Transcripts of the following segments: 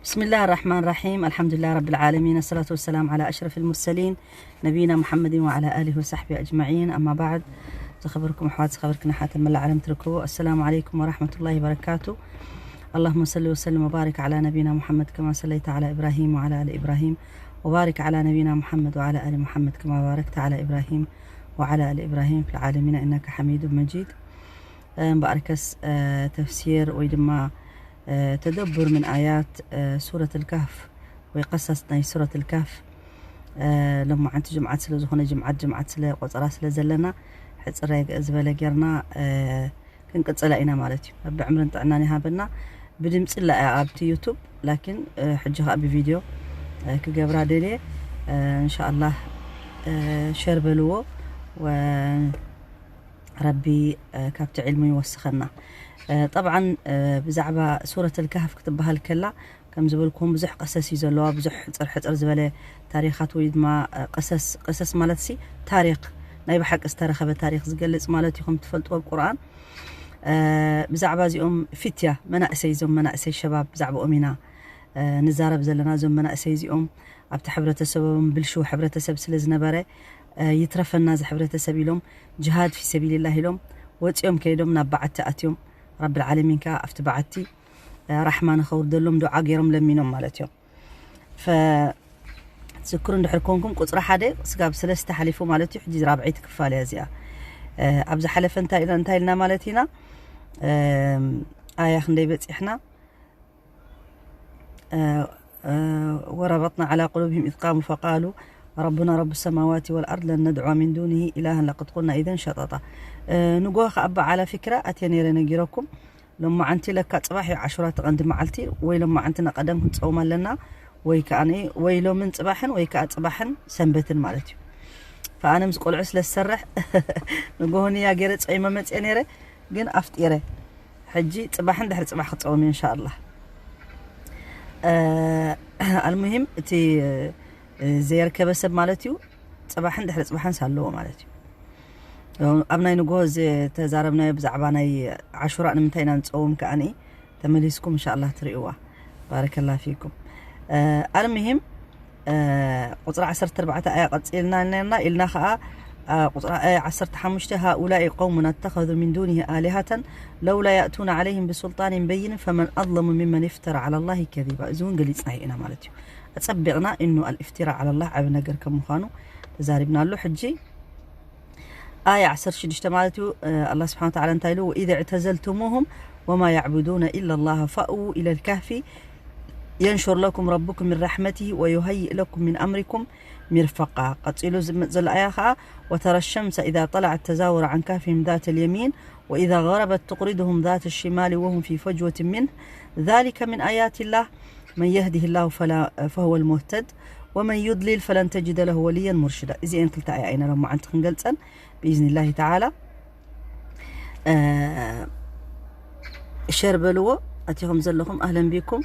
بسم الله الرحمن الرحيم. الحمد لله رب العالمين. الصلاة والسلام على أشرف المرسلين نبينا محمد وعلى آله وصحبه أجمعين. أما بعد، ዝኸበርኩም ኣሕዋት፣ ዝኸበርክን ኣሓት ኣብ መላእ ዓለም ትርከቡ፣ السلام عليكم ورحمة الله وبركاته. اللهم صل وسلم وبارك على نبينا محمد كما صليت على إبراهيم وعلى آل إبراهيم، وبارك على نبينا محمد وعلى آل محمد كما باركت على إبراهيم وعلى آل إبراهيم في العالمين إنك حميد مجيد. እምበኣርከስ፣ እ፣ ተፍሲር ወይ ድማ፣ እ፣ ተደቡር ምን ኣያት፣ እ፣ ሱረት ኣልካህፍ ወይ ቀሰስ ናይ ሱረት ኣልካህፍ፣ እ፣ ሎማዓንቲ ጅምዓት ስለ ዝኾነ፣ ጅምዓት ጅምዓት ስለ ቆጸራ ስለ ዘለና፣ ሕጽር ዝበለ ጌርና፣ እ፣ ክንቅጽላ ኢና ማለት እዩ። ረቢ ዕምርን ጥዕናን ይሃበና። ብድምጺ ኣላ እያ ኣብቲ ዩቱብ፣ ላኪን፣ እ፣ ሕጂ ኸኣ ብቪድዮ፣ እ፣ ክገብራ ደልየ። እ፣ እንሻኣላህ፣ እ፣ ሸር በልዎ። ወ-፣ ረቢ፣ እ፣ ካብቲ ዒልሙ ይወስኸና። እ፣ ጠብዓን፣ እ፣ ብዛዕባ ሱረት ኣልካህፍ ክትበሃል ከላ፣ ከም ዝበልኩም ብዙሕ ቀሰስ እዩ ዘለዋ፣ ብዙሕ ሕጽር ሕጽር ዝበለ ታሪኻት ወይ ድማ፣ እ፣ ቀሰስ፣ ቀሰስ ማለት ሲ ታሪኽ፣ ናይ ብሓቂ ዝተረኸበ ታሪኽ ዝገልጽ ማለት እዩ። ከም ትፈልጥዎ ኣብ ቁርኣን፣ እ፣ ብዛዕባ እዚኦም ፊትያ መናእሰይ፣ እዞም መናእሰይ ሸባብ ብዛዕባኦም ኢና፣ እ፣ ንዛረብ ዘለና። እዞም መናእሰይ እዚኦም ኣብቲ ሕብረተሰቦም ብልሽው ሕብረተሰብ ስለ ዝነበረ፣ እ፣ ይትረፈና እዚ ሕብረተሰብ ኢሎም፣ ጅሃድ ፊ ሰቢልላህ ኢሎም ወፂኦም ከይዶም ናብ በዓቲ ኣትዮም። ረብል ዓለሚን ከኣ ኣብቲ በዓቲ፣ እ፣ ራሕማ ንኸውርደሎም ዱዓ ገይሮም ለሚኖም ማለት እዮም። ፈ-፣ ትዝክሩ እንድሕር ኮንኩም ቁፅሪ ሓደ ስጋብ ሰለስተ ሓሊፉ ማለት እዩ። ሕጂ ራብዐይቲ ክፋል እያ እዚኣ። እ፣ ኣብ ዝሓለፈ እንታይ ኢልና፣ እንታይ ኢልና ማለት ኢና? እም፣ ኣያ ክንደይ በፂሕና? እ፣ እ፣ وربطنا على قلوبهم إذ قاموا فقالوا ربنا رب السماوات والأرض لن ندعو من دونه إلها لقد قلنا إذا شططا። እ፣ ንጎ ከኣ በዓላ ፊክራ ኣትየ ነይረ ነጊረኩም። ሎማዓንቲ ለካ ጽባሕ እዩ ዓሹራ እቲ ቀንዲ መዓልቲ፣ ወይ ሎማዓንቲ ንቐደም ክንጸውም ኣለና፣ ወይ ከኣ ን-፣ ወይ ሎምን ጽባሕን፣ ወይ ከኣ ጽባሕን ሰንበትን ማለት እዩ። ፈኣነ ምስ ቆልዑ ስለ ዝሰርሕ ንጎሆንያ ገይረ ጸይመ መጽየ ነይረ፣ ግን ኣፍጢረ። ሕጂ ጽባሕን ድሕሪ ጽባሕ ክጸውም እዩ እንሻኣላህ። እ፣ ኣልሙሂም እቲ፣ እ፣ ዘየርከበ ሰብ ማለት እዩ፣ ጽባሕን ድሕሪ ጽባሕን ሳለዎ ማለት እዩ። ኣብ ናይ ንግሆ ዝተዛረብናዮ ብዛዕባ ናይ ዓሹራ ንምንታይ ኢና ንጸውም ከኣ ተመሊስኩም እንሻኣላህ ትርእይዋ። ባረከላ ፊኩም። እ፣ ኣልሙሂም፣ እ፣ ቁጽሪ ዓሰርተ ኣርባዕተ ኣያ ቀጺልና ነርና ኢልና ከኣ፣ እ፣ ቁጽሪ ኣያ ዓሰርተ ሓሙሽተ هؤلاء قوم اتخذوا من دونه آلهة لولا يأتون عليهم بسلطان بين فمن أظلم ممن افترى على الله كذبا። እዚ እውን ገሊጽናዮ ኢና ማለት እዩ። ኣጸቢቕና ኢኑ ኣልእፍቲራ ዓለላህ ዓቢ ነገር ከም ምዃኑ ተዛሪብናሉ። ሕጂ ኣያ ዓሰርተ ሽዱሽተ ማለት እዩ። እ፣ ኣላህ ስብሓነ ወተዓላ እንታይ ኢሉ? وإذ اعتزلتموهم وما يعبدون إلا الله فأووا إلى الكهف ينشر لكم ربكم من رحمته ويهيئ لكم من أمركم مرفقا። ቀጺሉ ዝመጽእ ዘሎ ኣያ ኸኣ وترى الشمس إذا طلعت تزاور عن كهفهم ذات اليمين وإذا غربت تقرضهم ذات الشمال وهم في فجوة منه ذلك من آيات الله من يهده الله فلا، فهو المهتد ومن يضلل فلن تجد له وليا مرشدا። እዚኤን ክልተ ኣያ ኢና ሎማዓንቲ ክንገልጸን ብኢዝኒላሂ ተዓላ። እ፣ ሸር በልዎ፣ ኣቲኹም ዘለኹም ኣህለን ቢኩም።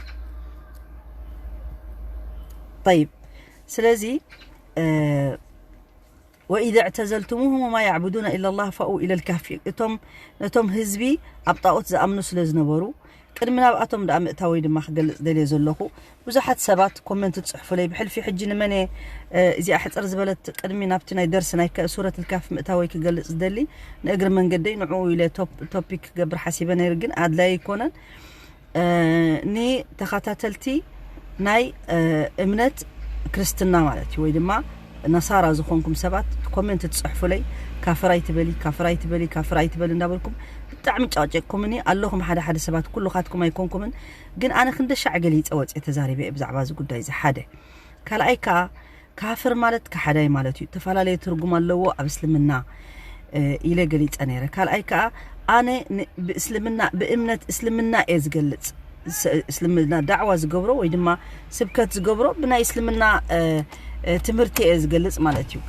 ጠይብ፣ ስለዚ፣ እ፣ وإذ اعتزلتموهم وما يعبدون إلا الله فأووا إلى الكهف። እቶም፣ ነቶም ህዝቢ ኣብ ጣኦት ዝኣምኑ ስለ ዝነበሩ፣ ቅድሚ ናብኣቶም ደኣ ምእታወይ ድማ ክገልጽ ደልየ ዘለኹ። ብዙሓት ሰባት ኮመንት ትጽሕፉለይ፣ ብሕልፊ ሕጂ ንመን እየ፣ እ፣ እዚኣ ሕጽር ዝበለት ቅድሚ ናብቲ ናይ ደርሲ ናይ ከ-፣ ሱረት ልካፍ ምእታወይ ክገልጽ ዝደሊ፣ ንእግሪ መንገደይ ንዕኡ ኢለ ቶፕ-፣ ቶፒክ ክገብር ሓሲበ ነይሩ፣ ግን ኣድላይ ኣይኮነን። እ፣ ንተኸታተልቲ ናይ፣ እ፣ እምነት ክርስትና ማለት እዩ፣ ወይ ድማ ነሳራ ዝኾንኩም ሰባት ኮሜንት ትጽሕፉለይ፣ "ካፍር ኣይትበሊ፣ ካፍር ኣይትበሊ፣ ካፍር ኣይትበሊ" እንዳበልኩም ብጣዕሚ ጨቕጨቅኩምኒ ኣለኹም። ሓደ ሓደ ሰባት፣ ኩሉኻትኩም ኣይኮንኩምን፣ ግን ኣነ ክንደይ ሻዕ ገሊጸ ወጽየ ተዛሪበ እየ ብዛዕባ እዚ ጉዳይ እዚ። ሓደ። ካልኣይ ከኣ ካፍር ማለት ከሓዳይ ማለት እዩ። እተፈላለየ ትርጉም ኣለዎ ኣብ እስልምና፣ እ፣ ኢለ ገሊጸ ነይረ። ካልኣይ ከኣ ኣነ ን-፣ ብእስልምና፣ ብእምነት እስልምና እየ ዝገልጽ። ስ-፣ እስልምና ዳዕዋ ዝገብሮ ወይ ድማ ስብከት ዝገብሮ ብናይ እስልምና፣ እ፣ እ፣ ትምህርቲ እየ ዝገልጽ ማለት እዩ።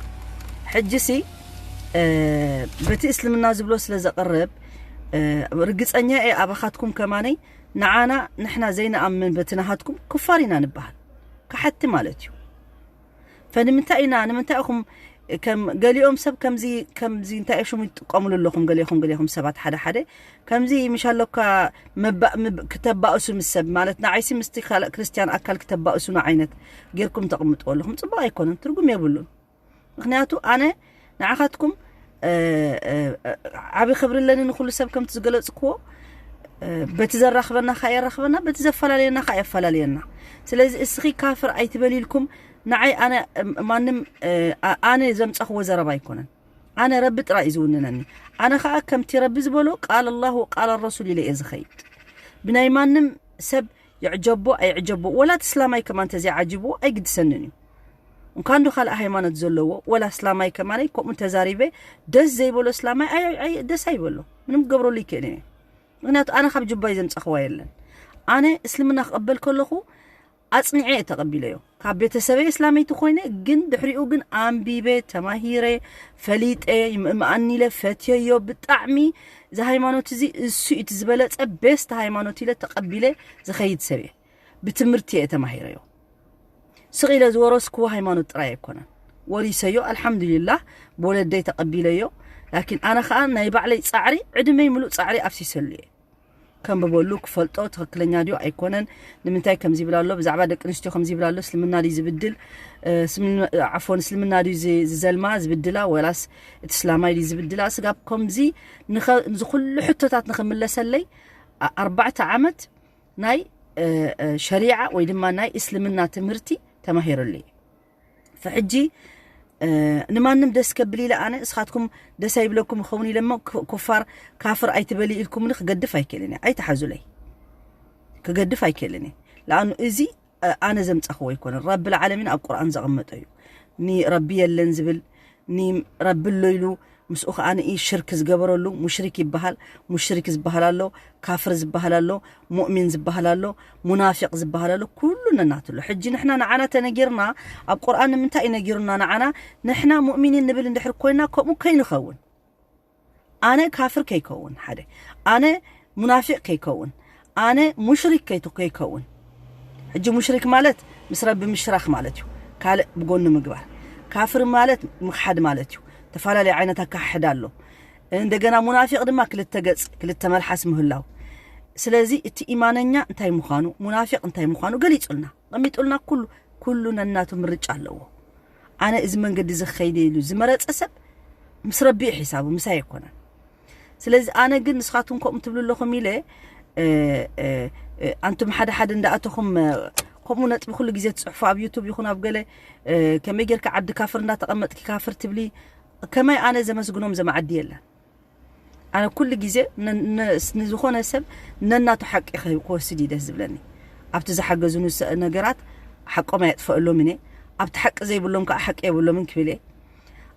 ሕጂሲ፣ እ፣ በቲ እስልምና ዝብሎ ስለ ዘቕርብ፣ እ፣ ርግጸኛ እየ ኣባኻትኩም ከማነይ ንዓና ንሕና ዘይንኣምን በቲ ናሃትኩም ኩፋር ኢና ንበሃል። ከሓድቲ ማለት እዩ። ፈንምንታይ ኢና፣ ንምንታይ ኢኹም ከም ገሊኦም ሰብ ከምዚ ከምዚ እንታይ ሽሙ ይጥቀምሉ ኣለኹም፣ ገሊኹም ገሊኹም ሰባት ሓደ ሓደ ከምዚ ምሽ ኣሎካ መባ- ምብ- ክተባእሱ ምስ ሰብ ማለት ንዓይሲ ምስቲ ካልእ ክርስቲያን ኣካል ክተባእሱና ዓይነት ጌርኩም ተቕምጥዎ ኣለኹም። ጽቡቕ ኣይኮነን፣ ትርጉም የብሉን። ምክንያቱ ኣነ ንዓኻትኩም እ፣ እ፣ እ፣ ዓቢ ክብሪ ኣለኒ ንኹሉ ሰብ ከምቲ ዝገለጽክዎ። እ፣ በቲ ዘራኽበና ከኣ የራኽበና፣ በቲ ዘፈላለየና ከኣ የፈላለየና። ስለዚ እስኺ ካፍር ኣይትበል ኢልኩም ንዓይ ኣነ፣ እ፣ ማንም፣ እ፣ ኣ- ኣነ ዘምጻኽዎ ዘረባ ኣይኮነን። ኣነ ረቢ ጥራይ እዩ ዝውንነኒ። ኣነ ከኣ ከምቲ ረቢ ዝበሎ ቃል ኣላህ ወቃል ረሱል ኢለ እየ ዝኸይድ። ብናይ ማንም ሰብ ይዕጀቦ ኣይዕጀቦ፣ ወላ እቲ እስላማይ ከማን ተዘይዓጅብዎ ኣይግድሰንን እዩ። እንኳን ዶ ካልእ ሃይማኖት ዘለዎ፣ ወላ እስላማይ ከማነይ ከምኡ ተዛሪበ ደስ ዘይበሎ እስላማይ ኣይ- ኣይ- ደስ ኣይበሎ። ምንም ክገብረሉ ይክእል እየ። ምክንያቱ ኣነ ካብ ጅባይ ዘምጻኽዋ የለን። ኣነ እስልምና ክቕበል ከለኹ ኣጽኒዐ እየ ተቐቢለዮ። ካብ ቤተሰበይ እስላመይቲ ኮይነ፣ ግን ድሕሪኡ ግን ኣንቢበ፣ ተማሂረ፣ ፈሊጠ፣ ይምእምኣኒ ኢለ ፈትየዮ። ብጣዕሚ እዚ ሃይማኖት እዚ እሱ እዩ እቲ ዝበለጸ ቤስት ሃይማኖት ኢለ ተቐቢለ ዝኸይድ ሰብ እየ። ብትምህርቲ እየ ተማሂረዮ። ስቕ ኢለ ዝወረስክዎ ሃይማኖት ጥራይ ኣይኮነን። ወሪሰዮ፣ ኣልሓምዱሊላህ፣ ብወለደይ ተቐቢለዮ። ላኪን ኣነ ኸኣ ናይ ባዕለይ ጻዕሪ፣ ዕድመይ ምሉእ ጻዕሪ ኣፍሲሰሉ እየ። ከንብበሉ፣ ክፈልጦ፣ ትኽክለኛ ድዩ ኣይኮነን፣ ንምንታይ ከምዚ ይብል ኣሎ፣ ብዛዕባ ደቂ ኣንስትዮ ከምዚ ይብል ኣሎ፣ እስልምና ድዩ ዝብድል፣ እ፣ እስልምና፣ ዓፎን፣ እስልምና ድዩ ዝ-፣ ዝዘልማ፣ ዝብድላ፣ ወላስ እቲ እስላማይ ድዩ ዝብድላ? ስጋብ ከምዚ ንኸ-፣ ንዚ ኩሉ ሕቶታት ንኽምለሰለይ፣ ኣ-፣ ኣርባዕተ ዓመት ናይ፣ እ፣ እ፣ ሸሪዓ ወይ ድማ ናይ እስልምና ትምህርቲ ተማሂረሉ እየ። ፈሕጂ፣ እ፣ ንማንም ደስ ከብል ኢለ ኣነ፣ እስኻትኩም ደስ ኣይብለኩም ይኸውን ኢለ እሞ፣ ክ-፣ ኩፋር፣ ካፍር ኣይትበሊ ኢልኩምኒ ክገድፍ ኣይክእልን እየ። ኣይትሓዙለይ። ክገድፍ ኣይክእልን እየ። ለኣኑ እዚ፣ እ፣ ኣነ ዘምጻኽዎ ኣይኮነን። ረቢ ልዓለሚን ኣብ ቁርኣን ዘቐመጦ እዩ። ኒ ረቢ የለን ዝብል፣ ኒ ረቢ ኣሎ ኢሉ፣ ምስኡ ኸኣ ንኢ ሽርክ ዝገበረሉ ሙሽሪክ ይበሃል። ሙሽሪክ ዝበሃል ኣሎ፣ ካፍር ዝበሃል ኣሎ፣ ሙእሚን ዝበሃል ኣሎ፣ ሙናፊቕ ዝበሃል ኣሎ፣ ኩሉ ነናቱ ኣሎ። ሕጂ ንሕና ንዓና ተነጊርና፣ ኣብ ቁርኣን ንምንታይ እዩ ነጊሩና ንዓና? ንሕና ሙእሚኒን ንብል እንድሕር ኮይና፣ ከምኡ ከይንኸውን። ኣነ ካፍር ከይከውን፣ ሓደ። ኣነ ሙናፊቕ ከይከውን። ኣነ ሙሽሪክ ከይት-፣ ከይከውን። ሕጂ ሙሽሪክ ማለት ምስ ረቢ ምሽራኽ ማለት እዩ። ካልእ ብጎኒ ምግባር። ካፍር ማለት ምኽሓድ ማለት እዩ። ተፈላለየ ዓይነት ኣካሕዳ ኣሎ። እንደገና ሙናፊቕ ድማ ክልተ ገጽ፣ ክልተ መልሓስ ምህላው። ስለዚ እቲ ኢማነኛ እንታይ ምዃኑ፣ ሙናፊቕ እንታይ ምዃኑ ገሊጹልና፣ ቀሚጡልና። ኩሉ፣ ኩሉ ነናቱ ምርጫ ኣለዎ። ኣነ እዚ መንገዲ እዚ ክኸይድ ኢሉ ዝመረጸ ሰብ ምስ ረቢ እዩ ሒሳቡ፣ ምሳይ ኣይኮነን። ስለዚ ኣነ ግን ንስኻትኩም ከምኡ ትብሉ ኣለኹም ኢለ፣ እ፣ እ፣ እ፣ ኣንቱም ሓደ ሓደ እንዳኣተኹም፣ እ፣ ከምኡ ነጥቢ ኩሉ ግዜ ትጽሕፉ ኣብ ዩቱብ ይኹን ኣብ ገለ፣ እ፣ ከመይ ጌርካ ዓዲ ካፍር እንዳተቐመጥኪ ካፍር ትብሊ፣ ከመይ ኣነ ዘመስግኖም ዘመዓዲ የለን። ኣነ ኩሉ ግዜ ነ-፣ ነ-፣ ንዝኾነ ሰብ ነናቱ ሓቂ ኸ-፣ ክወስድ እዩ ደስ ዝብለኒ። ኣብቲ ዝሓገዙኒ ሰ-፣ ነገራት ሓቆም ኣየጥፈኣሎም እየ። ኣብቲ ሓቂ ዘይብሎም ከዓ ሓቂ የብሎምን ክብል እየ።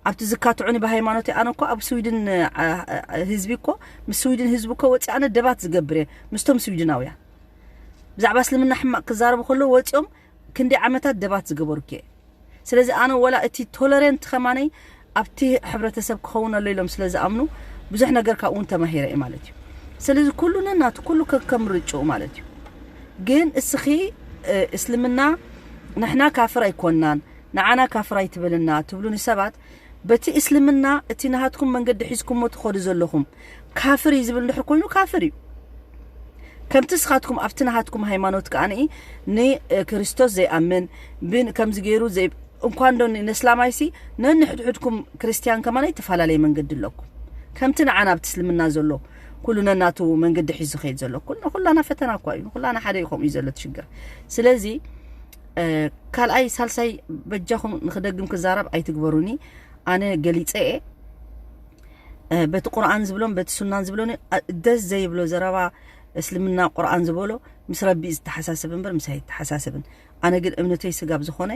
ኣብቲ ዝካትዑኒ ብሃይማኖት፣ ኣነ እኮ ኣብ ስዊድን፣ አ፣ አ፣ ህዝቢ እኮ፣ ምስ ስዊድን ህዝቢ እኮ ወፂኣ ኣነ ደባት ዝገብር እየ ምስቶም ስዊድናውያን። ብዛዕባ እስልምና ሕማቕ ክዛረቡ ከለዉ ወፂኦም ክንደይ ዓመታት ደባት ዝገበሩ እኮ እየ። ስለዚ ኣነ ወላ እቲ ቶለረንት ከማነይ ኣብቲ ሕብረተሰብ ክኸውን ኣሎ ኢሎም ስለ ዝኣምኑ ብዙሕ ነገር ካብኡ እውን ተማሂረ እየ ማለት እዩ። ስለዚ ኩሉ ነናቱ፣ ኩሉ ከከም ርጭኡ ማለት እዩ። ግን እስኺ፣ እ፣ እስልምና ንሕና ካፍር ኣይኮናን፣ ንዓና ካፍር ኣይትበልና ትብሉኒ ሰባት፣ በቲ እስልምና እቲ ናሃትኩም መንገዲ ሒዝኩሞ ትኸዱ ዘለኹም ካፍር እዩ ዝብል እንድሕር ኮይኑ ካፍር እዩ። ከምቲ ንስኻትኩም ኣብቲ ናሃትኩም ሃይማኖት ከኣ ንኢ ንክርስቶስ ዘይኣምን ብን-፣ ከምዚ ገይሩ ዘይ-፣ እንኳን ዶ ን-፣ ነስላማይሲ ነንሕድሕድኩም ክርስትያን ከማን ኣይተፈላለየ መንገዲ ኣለኩም። ከምቲ ንዓና ኣብቲ እስልምና ዘሎ ኩሉ ነናቱ መንገዲ ሒዙ ዝኸይድ ዘሎ ኩሉ፣ ንኹላና ፈተና እኳ እዩ፣ ንኹላና ሓደ እዩ ከምኡ እዩ ዘሎ እቲ ሽግር። ስለዚ፣ እ፣ ካልኣይ ሳልሳይ በጃኹም ንክደግም ክዛረብ ኣይትግበሩኒ። ኣነ ገሊጸ እየ። እ፣ በቲ ቁርኣን ዝብሎን በቲ ሱናን ዝብሎን፣ እ፣ ደስ ዘይብሎ ዘረባ እስልምና ቁርኣን ዝበሎ ምስ ረቢ እዩ ዝተሓሳሰብ እምበር ምሳይ ኣይተሓሳሰብን። ኣነ ግን እምነተይ ስጋብ ዝኾነ፣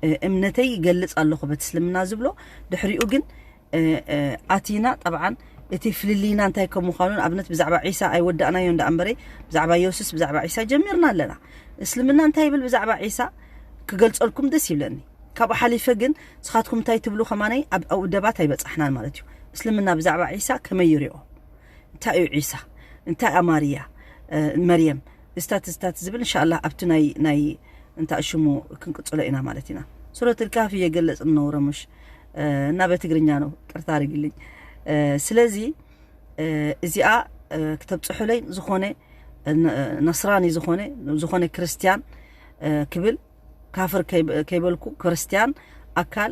እ፣ እምነተይ ይገልጽ ኣለኹ በቲ እስልምና ዝብሎ። ድሕሪኡ ግን፣ እ፣ እ፣ ኣቲና ጠብዓን እቲ ፍልልይና እንታይ ከም ምዃኑ ንኣብነት ብዛዕባ ዒሳ ኣይወዳእናዮ እንዳ እምበረይ ብዛዕባ የሱስ ብዛዕባ ዒሳ ጀሚርና ኣለና። እስልምና እንታይ ይብል ብዛዕባ ዒሳ ክገልጸልኩም ደስ ይብለኒ። ካብኡ ሓሊፈ ግን ንስኻትኩም እንታይ ትብሉ ከማነይ ኣብ፣ ኣብ ደባት ኣይበጻሕናን ማለት እዩ። እስልምና ብዛዕባ ዒሳ ከመይ ይሪኦ? እንታይ እዩ ዒሳ? እንታይ እያ ማርያ፣ እ፣ መርየም? እስታት፣ እስታት ዝብል እንሻላ ኣብቲ ናይ፣ ናይ እንታይ ሽሙ ክንቅጽሎ ኢና ማለት ኢና። ሱረት ልካፍ እየገለጽ ንነውረ ምሽ፣ እና በትግርኛ ነው፣ ቅርታ አድርግልኝ። ስለዚህ እዚኣ ክተብፅሑለይ ዝኾነ ነስራኒ ዝኾነ ዝኾነ ክርስቲያን ክብል፣ ካፍር ከይበልኩ፣ ክርስቲያን ኣካል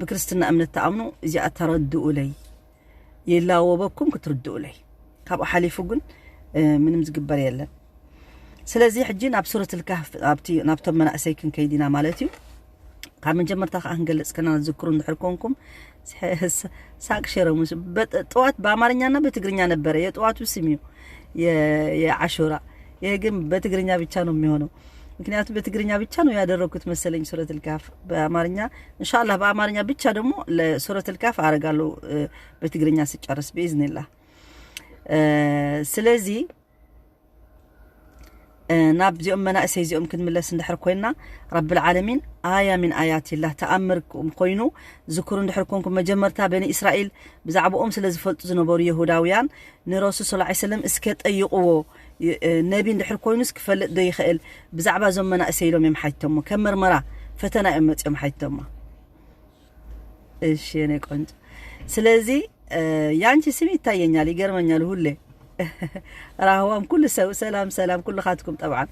ብክርስትና እምነት ተኣምኑ እዚኣ ተረድኡለይ፣ የላወበኩም ክትርድኡለይ። ካብኡ ሓሊፉ ግን ምንም ዝግበር የለን። ስለዚ ሕጂ ናብ ሱረት ልካህፍ ናብቶም መናእሰይ ክንከይድ ኢና ማለት እዩ። ካብ መጀመርታ ከዓ ክንገልጽ ከና ዝክሩ እንድሕር ኮንኩም ሳቅ ሸረሙስ ጠዋት በአማርኛና በትግርኛ ነበረ። የጠዋቱ ስም እዩ የአሹራ። ይሄ ግን በትግርኛ ብቻ ነው የሚሆነው። ምክንያቱም በትግርኛ ብቻ ነው ያደረኩት መሰለኝ ሱረት ልካፍ በአማርኛ። እንሻላ በአማርኛ ብቻ ደግሞ ለሱረት ልካፍ አረጋለሁ በትግርኛ ስጨርስ ብኢዝኒላህ። ስለዚ ናብዚኦም መናእሰይ እዚኦም ክንምለስ እንድሕር ኮይና፣ ረብል ዓለሚን ኣያ ሚን ኣያት ላህ ተኣምር ኮይኑ ዝክሩ እንድሕር ኮንኩም፣ መጀመርታ በኒ እስራኤል ብዛዕባኦም ስለ ዝፈልጡ ዝነበሩ የሁዳውያን ንረሱል ሰለላሁ ዐለይሂ ወሰለም እስከ ጠይቕዎ፣ ነቢ እንድሕር ኮይኑስ ክፈልጥ ዶ ይኽእል? ብዛዕባ እዞም መናእሰይ ኢሎም እዮም ሓይቶሞ። ከም መርመራ ፈተና እዮም መፂኦም ሓይቶሞ። እሺ የኔ ቆንጆ። ስለዚ ያንቺ ስም ይታየኛል፣ ይገርመኛል ሁሌ። ራህዋም ኩሉ ሰብ ሰላም ሰላም ኩልኻትኩም። ጠብዓን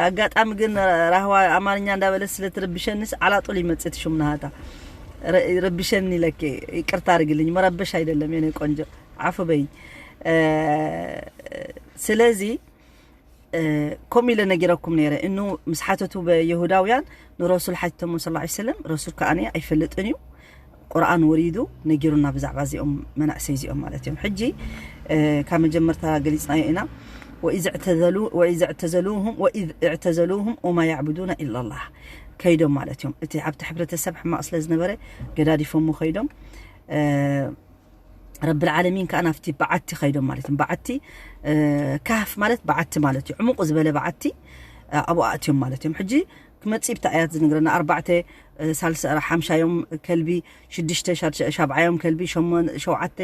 ኣጋጣሚ ግን ራህዋ ኣማርኛ እንዳበለት ስለ ትርብሸንስ ዓላጡል ይመጽእ እቲ ሽም ናሃታ። ረብሸኒ ለኬ፣ ይቅርታ አድርግልኝ፣ መረበሽ አይደለም የኔ ቆንጆ፣ ዓፉ በይኝ። ስለዚ ከምኡ ኢለ ነጊረኩም ነይረ። እኑ ምስ ሓተቱ በይሁዳውያን ንረሱል ሓቲቶሞ ሰለላሁ ዐለይሂ ወሰለም፣ ረሱል ከኣ ኣይፈልጥን እዩ፣ ቁርኣን ወሪዱ ነጊሩና ብዛዕባ እዚኦም መናእሰይ እዚኦም ማለት እዮም። ሕጂ ካብ መጀመርታ ገሊፅናዮ ኢና። ወኢዝ እዕተዘሉሁም ወማ ያዕቡዱነ ኢላላህ ከይዶም ማለት እዮም። እቲ ኣብቲ ሕብረተሰብ ሕማቕ ስለ ዝነበረ ገዳዲፎሞ ከይዶም። ረብል ዓለሚን ከዓ ናብቲ በዓቲ ከይዶም ማለት እዩ። በዓቲ ካህፍ ማለት በዓቲ ማለት እዩ። ዕሙቕ ዝበለ በዓቲ ኣብኡ ኣእትዮም ማለት እዮም። ሕጂ ክመፅእ ብቲ ኣያት ዝነግረና ኣርባዕተ ሳልሰ ሓምሻዮም ከልቢ ሽዱሽተ ሻብዓዮም ከልቢ ሸውዓተ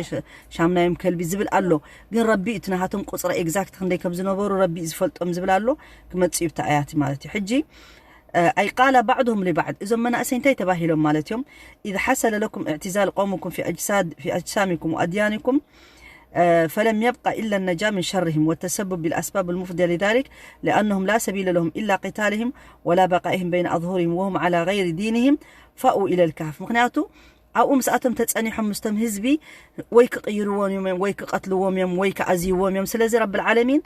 ሻምናዮም ከልቢ ዝብል ኣሎ። ግን ረቢ እቲ ናሃቶም ቁፅሪ ኤግዛክት ክንደይ ከም ዝነበሩ ረቢ ዝፈልጦም ዝብል ኣሎ። ክመፅእ ብቲ ኣያት ማለት እዩ። ሕጂ ኣይ ቃለ ባዕድሁም ሊባዕድ እዞም መናእሰይ እንታይ ተባሂሎም ማለት እዮም። ኢዝ ሓሰለ ለኩም እዕትዛል ቀውምኩም ፊ ኣጅሳሚኩም ወኣድያኒኩም ፈለም የብቃ ኢላ ነጃ ምን ሸርህም ወተሰቡብ ብልኣስባብ ልሙፍድያ ሊዛሊክ ሊኣነሁም ላ ሰቢለ ለሁም ኢላ ቂታልህም ወላ በቃኢህም በይነ ኣظሁርህም ወሁም ዓላ ገይሪ ዲንህም ፋኡ ኢለ ልካህፍ። ምክንያቱ ኣብኡ ምስኣቶም ተፀኒሖም ምስቶም ህዝቢ ወይ ክቕይርዎም እዮም ወይ ክቐትልዎም እዮም ወይ ክኣዝይዎም እዮም። ስለዚ ረብል ዓለሚን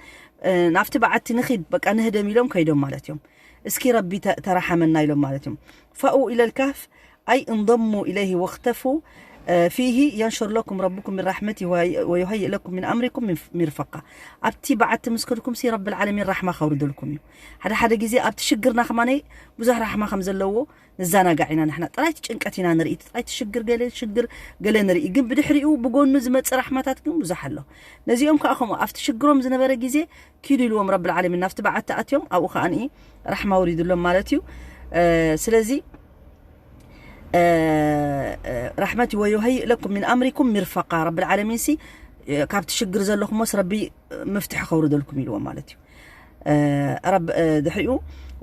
ናብቲ በዓቲ ንኺድ በቃ ንህደም ኢሎም ከይዶም ማለት እዮም። እስኪ ረቢ ተራሓመና ኢሎም ማለት እዮም። ፋኡ ኢለ ልካህፍ ኣይ እንضሙ ኢለይህ ወክተፉ ፊሂ የንሽር ለኩም ረብኩም ምን ራሕመቲ ወዩሀይእ ለኩም ምን ኣምሪኩም ሚርፈቃ። ኣብቲ በዓቲ ምስ ከድኩም ሲ ረብል ዓለሚን ራሕማ ከውርደልኩም እዩ። ሓደ ሓደ ግዜ ኣብቲ ሽግርና ከማነይ ብዙሕ ራሕማ ከም ዘለዎ ንዘናጋዕ ኢና ንሕና። ጥራይቲ ጭንቀት ኢና ንርኢ፣ ጥራይቲ ሽግር ገለ ሽግር ገለ ንርኢ፣ ግን ብድሕሪኡ ብጎኑ ዝመጽእ ራሕማታት ግን ብዙሕ ኣሎ። ነዚኦም ከዓ ከምኡ ኣብቲ ሽግሮም ዝነበረ ግዜ ኪዱ ኢልዎም ረብል ዓለሚን ናብቲ በዓቲ ኣትዮም ኣብኡ ከዓ ራሕማ ወሪድሎም ማለት እዩ። ስለዚ ራሕመቲ ወዩሀይእ ለኩም ምን ኣምሪኩም ሚርፈቃ ረብል ዓለሚን ሲ ካብቲ ሽግር ዘለኹሞስ ረቢ ምፍትሒ ከውርደልኩም ኢልዎም ማለት እዩ። ድሕሪኡ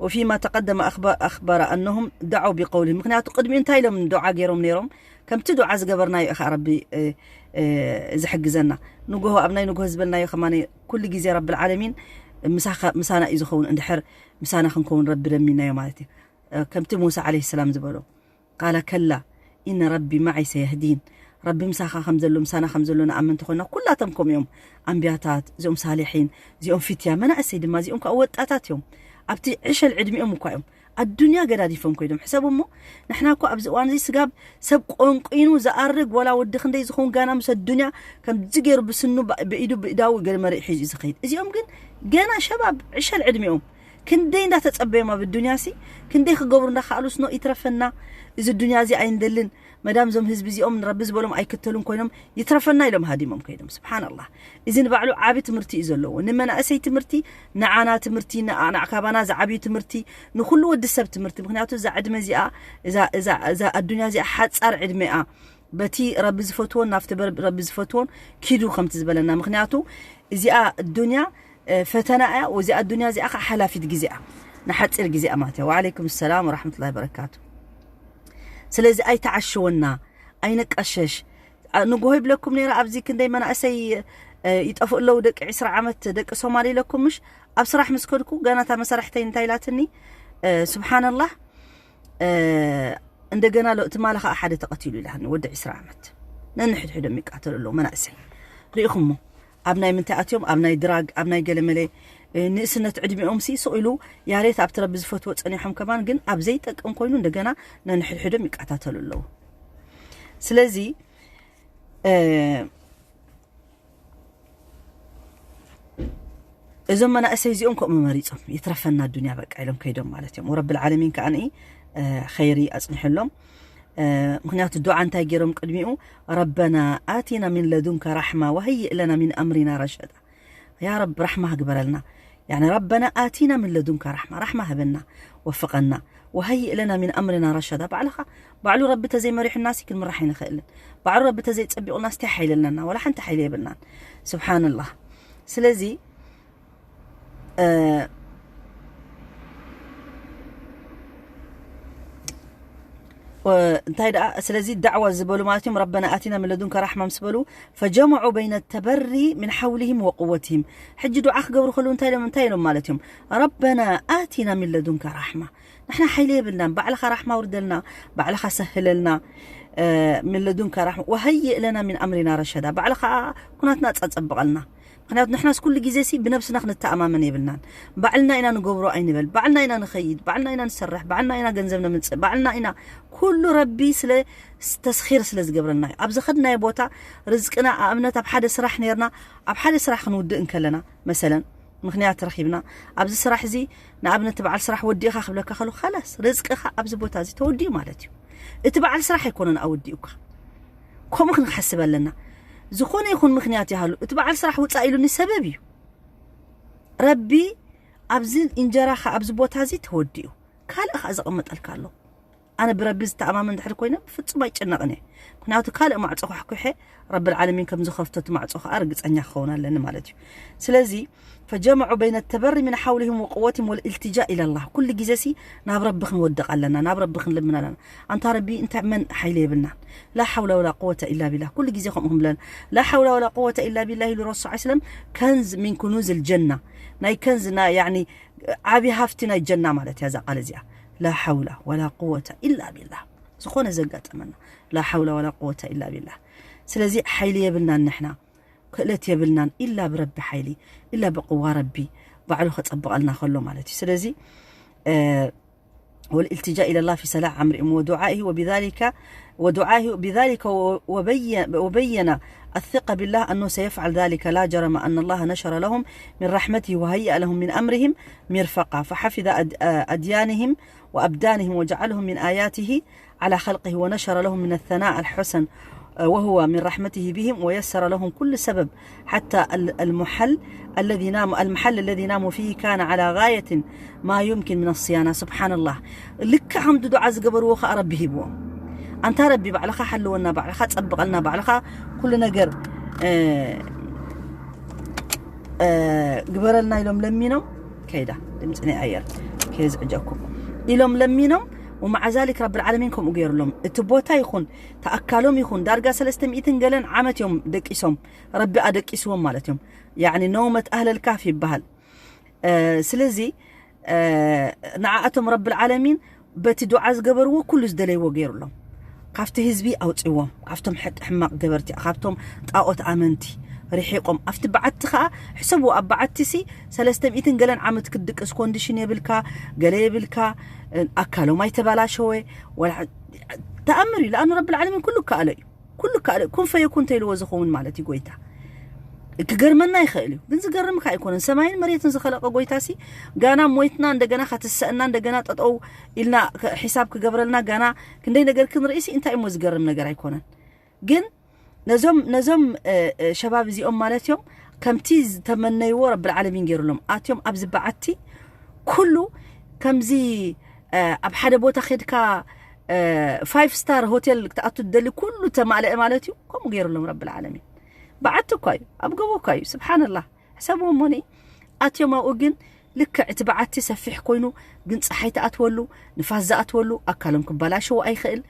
ወፊማ ተቀደመ ኣኽበረ ኣነሁም ደዓው ቢቀውልህም ምክንያቱ ቅድሚኡ እንታይ ኢሎም ዱዓ ገይሮም ነይሮም ከምቲ ዱዓ ዝገበርናዮ ኢኻ ረቢ ዝሕግዘና። ንጎሆ ኣብ ናይ ንጎሆ ዝበልናዮ ከማ ኩሉ ግዜ ረብል ዓለሚን ምሳና እዩ ዝኸውን እንድሕር ምሳና ክንከውን ረቢ ለሚናዮ ማለት እዩ። ከምቲ ሙሳ ዓለይሂ ሰላም ዝበሎ ቃለ ከላ ኢነ ረቢ ማዓይ ሰየህዲን። ረቢ ምሳኻ ከም ዘሎ ምሳና ከም ዘሎ ንኣምን ተኾይና ኩላቶም ከምኡ እዮም። ኣንቢያታት እዚኦም ሳሊሒን እዚኦም ፊትያ መናእሰይ ድማ እዚኦም ከዓ ወጣታት እዮም። ኣብቲ ዕሸል ዕድሚኦም እኳ እዮም ኣዱንያ ገዳዲፎም ኮይዶም ሕሰብ እሞ ንሕና እኮ ኣብዚ እዋን እዚ ስጋብ ሰብ ቆንቁኑ ዝኣርግ ወላ ወዲ ክንደይ ዝኸውን ጋና ምስ ኣዱንያ ከምዚ ገይሩ ብስኑ ብኢዱ ብእዳዊ ገለ መሪእ ሒዙ እዩ ዝኸይድ። እዚኦም ግን ገና ሸባብ ዕሸል ዕድሚኦም ክንደይ እንዳተጸበዮም ኣብ ዱንያ ሲ ክንደይ ክገብሩ እንዳኸኣሉስ ኖ ይትረፈና። እዚ ዱንያ እዚ ኣይንደልን መዳም ዞም ህዝቢ እዚኦም ንረቢ ዝበሎም ኣይክተሉን ኮይኖም ይትረፈና ኢሎም ሃዲሞም ከይዶም። ስብሓንላህ እዚ ንባዕሉ ዓቢ ትምህርቲ እዩ ዘለዎ ንመናእሰይ ትምህርቲ ንዓና ትምህርቲ ንኣናዕ ካባና ዝዓብዩ ትምህርቲ ንኩሉ ወዲ ሰብ ትምህርቲ ምክንያቱ እዛ ዕድመ እዚኣ እዛ ኣዱንያ እዚኣ ሓጻር ዕድመኣ በቲ ረቢ ዝፈትዎን ናብቲ ረቢ ዝፈትዎን ኪዱ ከምቲ ዝበለና ምክንያቱ እዚኣ ዱንያ ፈተና እያ ወዚኣ ዱንያ እዚኣ ከዓ ሓላፊት ግዜኣ ንሓፂር ግዜኣ ማለት እያ። ወዓለይኩም ሰላም ወራሕመቱላ በረካቱ። ስለዚ ኣይተዓሽወና፣ ኣይንቀሸሽ። ንጎሆ ይብለኩም ነይረ፣ ኣብዚ ክንደይ መናእሰይ ይጠፍኡ ኣለዉ፣ ደቂ ዕስራ ዓመት ደቂ ሶማል ኢለኩም። ምሽ ኣብ ስራሕ ምስ ከድኩ ገና እታ መሳርሕተይ እንታይ ኢላትኒ፣ ስብሓንላህ፣ እንደገና ሎ ትማሊ ከዓ ሓደ ተቐቲሉ ኢላኒ፣ ወዲ ዕስራ ዓመት። ነንሕድሕዶም ይቃተሉ ኣለዉ መናእሰይ። ርኢኹሞ፣ ኣብ ናይ ምንታይ ኣትዮም፣ ኣብ ናይ ድራግ፣ ኣብ ናይ ገለመለ ንእስነት ዕድሚኦም ሲ ስቕ ኢሉ ያሬት ኣብቲ ረቢ ዝፈትዎ ጸኒሖም ከማን ግን ኣብ ዘይጠቅም ኮይኑ እንደገና ነንሕድሕዶም ይቃታተሉ ኣለዉ። ስለዚ እዞም መናእሰይ እዚኦም ከምኡ መሪጾም ይትረፈና ኣዱንያ በቃ ኢሎም ከይዶም ማለት እዮም። ወረብል ዓለሚን ከኣ ንኢ ኸይሪ ኣጽኒሕሎም። ምክንያቱ ዱዓ እንታይ ገይሮም ቅድሚኡ፣ ረበና ኣቲና ሚን ለዱንከ ራሕማ ወሀይእ ለና ሚን ኣምሪና ረሸዳ። ያ ረብ ራሕማ ግበረልና። ያኒ ረበና ኣቲና ሚን ለዱንከ ራሕማ፣ ራሕማ ህበና፣ ወፍቐና። ወሀይእ ለና ሚን ኣምሪና ረሸዳ። ባዕልኻ ባዕሉ ረቢ ተዘይመሪሑና ሲ ክንምራሕ ኣይንኽእልን። ባዕሉ ረቢ ተዘይጸቢቑና ስታይ ሓይሊ ኣለና? ወላ ሓንቲ ሓይሊ የብልናን። ስብሓንላህ። ስለዚ እንታይ ደኣ ስለዚ ዳዕዋ ዝበሉ ማለት እዮም። ረበና ኣቲና ምን ለዱንከ ራሕማ ምስ በሉ ፈጀመዑ በይነ ተበሪ ምን ሓውሊህም ወቅወትህም። ሕጂ ዱዓ ክገብሩ ከለዉ እንታይ ኢሎም እንታይ ኢሎም ማለት እዮም? ረበና ኣቲና ምን ለዱንከ ራሕማ፣ ንሕና ሓይሊ የብልናን፣ ባዕልኻ ራሕማ ውርደልና፣ ባዕልኻ ሰህለልና። ምን ለዱንከ ራሕማ ወሀይእ ለና ሚን ኣምሪና ረሸዳ፣ ባዕልኻ ኩናትና ጸጸብቐልና። ምክንያቱ ንሕናስ ኩሉ ግዜ ሲ ብነብስና ክንተኣማመን የብልናን። ባዕልና ኢና ንገብሮ ኣይንበል፣ ባዕልና ኢና ንኸይድ፣ ባዕልና ኢና ንሰርሕ፣ ባዕልና ኢና ገንዘብ ነምጽእ፣ ባዕልና ኢና ኩሉ ረቢ ስለ ተስኺር ስለ ዝገብረልና እዩ። ኣብ ዝኸድናዮ ቦታ ርዝቅና ኣብነት ኣብ ሓደ ስራሕ ነርና ኣብ ሓደ ስራሕ ክንውድእ እንከለና መሰለን ምክንያት ረኺብና ኣብዚ ስራሕ እዚ ንኣብነት በዓል ስራሕ ወዲእኻ ክብለካ ከሉ ኸላስ ርዝቅኻ ኣብዚ ቦታ እዚ ተወዲኡ ማለት እዩ። እቲ በዓል ስራሕ ኣይኮነን ኣወዲኡካ። ከምኡ ክንሓስብ ኣለና። ዝኾነ ይኹን ምክንያት ይሃሉ እቲ በዓል ስራሕ ውፃእ ኢሉኒ ሰበብ እዩ። ረቢ ኣብዚ እንጀራኻ ኣብዚ ቦታ እዚ ተወዲኡ ካልእ ኸዓ ዘቐመጠልካ ኣሎ። ኣነ ብረቢ ዝተኣማመን ድሕር ኮይነ ብፍጹም ኣይጭነቕን እየ። ምክንያቱ ካልእ ማዕጾ ኳሕኩሐ ረብል ዓለሚን ከም ዝኸፍቶ እቲ ማዕጾ ኸዓ ርግጸኛ ክኸውን ኣለኒ ማለት እዩ። ስለዚ ፈጀመዑ በይነ ተበሪ ምን ሓውሊህም ወቅወትም ወልእልትጃ ኢለላህ። ኩሉ ግዜ ሲ ናብ ረቢ ክንወድቕ ኣለና፣ ናብ ረቢ ክንልምን ኣለና። ኣንታ ረቢ እንታይ መን ሓይሊ የብልናን። ላ ሓውላ ወላ ቁወተ ኢላ ቢላህ። ኩሉ ግዜ ከምኡ ክንብለን ላ ሓውላ ወላ ቁወተ ኢላ ቢላህ ኢሉ ረሱል ሰለም ከንዝ ሚን ኩኑዝ ልጀና ናይ ከንዝ ና ያኒ ዓብዪ ሃፍቲ ናይ ጀና ማለት እያ እዛ ቃል እዚኣ። ላ ሓውላ ወላ ቁወተ ኢላ ቢላህ። ዝኾነ ዘጋጠመና ላ ሓውላ ወላ ቁወተ ኢላ ቢላህ። ስለዚ ሓይሊ የብልናን ንሕና፣ ክእለት የብልናን ኢላ ብረቢ ሓይሊ ኢላ ብቅዋ ረቢ ባዕሉ ከጸብቐልና ከሎ ማለት እዩ። ስለዚ والالتجاء إلى الله في صلاح أمرهم ودعائه وبذلك ودعائه بذلك وبين, وبين الثقة بالله أنه سيفعل ذلك. لا جرم أن الله نشر لهم من رحمته وهيأ لهم من أمرهم مرفقا فحفظ أديانهم وأبدانهم وجعلهم من آياته على خلقه ونشر لهم من الثناء الحسن وهو من رحمته بهم ويسر لهم كل سبب حتى المحل الذي نام المحل الذي ناموا فيه كان على غاية ما يمكن من الصيانة. سبحان الله. ልክዕ ከምቲ ዱዓ ዝገበርዎ ኸዓ ረቢ ሂብዎም። ኣንታ ረቢ ባዕልኻ ሓልወና፣ ባዕልኻ ጸብቐልና፣ ባዕልኻ ኩሉ ነገር ግበረልና ኢሎም ለሚኖም። ከይዳ ድምፂ ናይ ኣየር ከየዝዕጀኩም ኢሎም ለሚኖም። ومع ذلك ረብል ዓለሚን ከምኡ ገይሩሎም። እቲ ቦታ ይኹን ተኣካሎም ይኹን ዳርጋ ሰለስተ ሚእትን ገለን ዓመት እዮም ደቂሶም። ረቢ ኣደቂስዎም ማለት እዮም። ያኒ ነውመት ኣህለል ካፍ ይበሃል። ስለዚ ንዓኣቶም ረብል ዓለሚን በቲ ዱዓ ዝገበርዎ ኩሉ ዝደለይዎ ገይሩሎም። ካብቲ ህዝቢ ኣውፅዎም፣ ካብቶም ሕማቕ ገበርቲ፣ ካብቶም ጣዖት ኣመንቲ ርሒቆም ኣብቲ በዓቲ ከዓ ሕሰብዎ። ኣብ በዓቲ ሲ ሰለስተ ሚእትን ገለን ዓመት ክትድቅስ ኮንዲሽን የብልካ፣ ገለ የብልካ፣ ኣካሎም ኣይተባላሸወ። ተኣምር እዩ። ለኣኑ ረብል ዓለሚን ኩሉ ከኣሎ እዩ። ኩሉ ካልእ ኩን ፈየኩን ተይልዎ ዝኸውን ማለት እዩ። ጎይታ ክገርመና ይኽእል እዩ፣ ግን ዝገርምካ ኣይኮነን። ሰማይን መሬትን ዝኸለቀ ጎይታ ሲ ጋና ሞይትና እንደገና ከትሰእና እንደገና ጠጠው ኢልና ሒሳብ ክገብረልና ጋና ክንደይ ነገር ክንርኢ ሲ እንታይ እሞ ዝገርም ነገር ኣይኮነን። ግን ነዞም ነዞም ሸባብ እዚኦም ማለት እዮም ከምቲ ዝተመነይዎ ረብል ዓለሚን ገይሩሎም ኣትዮም ኣብዚ በዓቲ ኩሉ ከምዚ ኣብ ሓደ ቦታ ኸድካ ፋይፍ ስታር ሆቴል ክትኣቱ ትደሊ ኩሉ ተማልአ ማለት እዩ። ከምኡ ገይሩሎም ረብል ዓለሚን። በዓቲ እኳ እዩ ኣብ ገቦ እኳ እዩ። ስብሓንላህ። ሕሰብዎ እሞኒ ኣትዮም ኣብኡ ግን ልክዕ እቲ በዓቲ ሰፊሕ ኮይኑ ግን ፀሓይ ትኣትወሉ፣ ንፋስ ዝኣትወሉ፣ ኣካሎም ክበላሸው ኣይኽእል።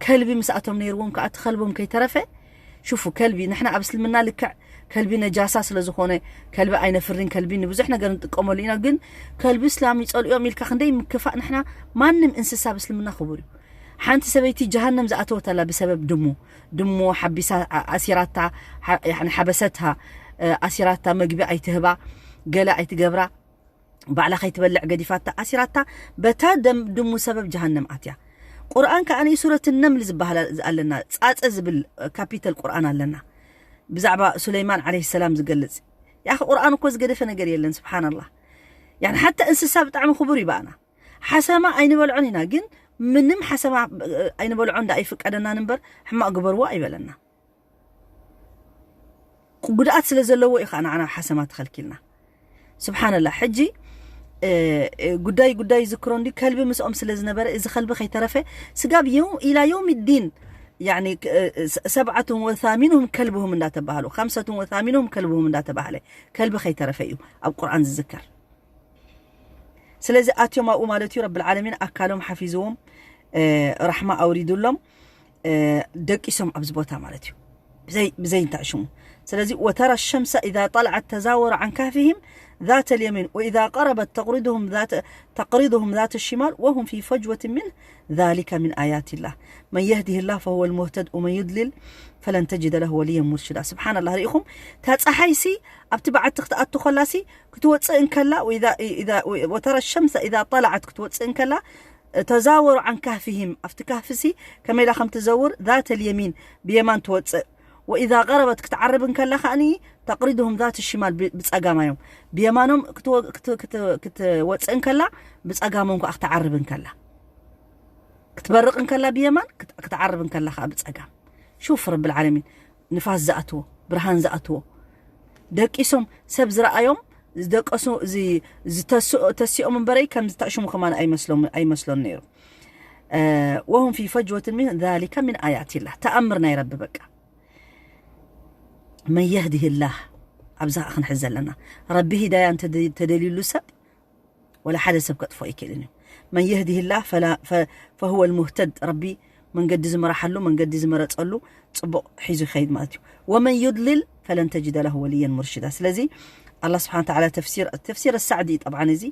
ከልቢ ምስኣቶም ነይርዎም ከዓ እቲ ከልቦም ከይተረፈ ሽፉ ከልቢ ንሕና ኣብ እስልምና ልክዕ ከልቢ ነጃሳ ስለ ዝኾነ ከልቢ ኣይነፍርን ከልቢ ንብዙሕ ነገር ንጥቀመሉ ኢና ግን ከልቢ እስላም ይፀልኦም ኢልካ ክንደይ ምክፋእ ንሕና ማንም እንስሳ ኣብ እስልምና ክቡር እዩ ሓንቲ ሰበይቲ ጀሃነም ዝኣተወት ኣላ ብሰበብ ድሙ ድሙ ሓቢሳ ኣሲራታ ሓበሰትሃ ኣሲራታ መግቢ ኣይትህባ ገለ ኣይትገብራ ባዕላ ከይትበልዕ ገዲፋታ ኣሲራታ በታ ደም ድሙ ሰበብ ጀሃነም ኣትያ ቁርኣን ከኣ ሱረት ነምል ዝበሃል ኣለና ጻጸ ዝብል ካፒተል ቁርኣን ኣለና ብዛዕባ ሱለይማን ዓለይሂ ሰላም ዝገልጽ ያኺ ቁርኣን እኮ ዝገደፈ ነገር የለን ስብሓንላህ ያን ሓታ እንስሳ ብጣዕሚ ክቡር ይባእና ሓሰማ ኣይንበልዖን ኢና ግን ምንም ሓሰማ ኣይንበልዖ እንዳ ኣይፍቀደናን እምበር ሕማቕ ግበርዎ ኣይበለና ጉድኣት ስለ ዘለዎ እዩ ከዓ ንዓና ሓሰማ ተኸልኪልና ስብሓንላ ሕጂ ጉዳይ ጉዳይ ዝክሮ እንዲ ከልቢ ምስኦም ስለ ዝነበረ እዚ ከልቢ ከይተረፈ ስጋብ ኢላ የውም ዲን يعني سبعة وثامنهم كلبهم እንዳተባሃሉ خمسة وثامنهم كلبهم እንዳተባሃለ ከልቢ ከይተረፈ እዩ ኣብ ቁርኣን ዝዝከር ስለዚ ኣትዮም ኣብኡ ማለት እዩ ረብል ዓለሚን ኣካሎም ሓፊዝዎም ራሕማ ኣውሪዱሎም ደቂሶም ኣብዚ ቦታ ማለት እዩ ብዘይ ብዘይ እንታይ ሽሙ ስለዚ وترى الشمس إذا طلعت تزاور عن كهفهم ذات اليمين وإذا غربت تقرضهم ذات تقرضهم ذات الشمال وهم في فجوة منه ذلك من آيات الله من يهده الله فهو المهتد ومن يضلل فلن تجد له وليا مرشدا سبحان الله ርኢኹም እታ ፀሓይሲ ኣብቲ በዓቲ ክትኣቱ ከላሲ ክትወፅእ እንከላ وترى الشمس إذا طلعت ክትወፅእ እንከላ تزاوروا عن كهفهم ኣብቲ ካህፍሲ ከመይ ኢላ ከም ትዘውር ذات اليمين ብየማን ትወፅእ وإذا غربت ክትዓርብ እንከላ ከኣኒ تقرضهم ذات الشمال ብፀጋማዮም ብየማኖም ክትወፅእ እንከላ ብፀጋሞም ከዓ ክትዓርብ እንከላ ክትበርቕ እንከላ ብየማን ክትዓርብ እንከላ ከዓ ብፀጋም شوف رب العالمين ንፋስ ዝኣትዎ ብርሃን ዝኣትዎ ደቂሶም ሰብ ዝረኣዮም ዝደቀሱ ተሲኦም እምበረይ ከም ዝተዕሽሙ ከማን ኣይመስሎም ኣይመስሎን ነይሩ وهم في فجوة من ذلك من آيات الله ተኣምር ናይ ረቢ በቃ من يهده الله ኣብዛ ክንሕዝ ዘለና ረቢ ሂዳያ ተደልዩሉ ሰብ ወላ ሓደ ሰብ ከጥፎ ኣይክእልን እዩ من يهده الله فلا فهو المهتد ረቢ መንገዲ ዝመራሓሉ መንገዲ ዝመረፀሉ ፅቡቕ ሒዙ ይኸይድ ማለት እዩ ومن يضلل فلن تجد له وليا مرشدا ስለዚ الله سبحانه وتعالى تفسير تفسير السعدي طبعا እዚ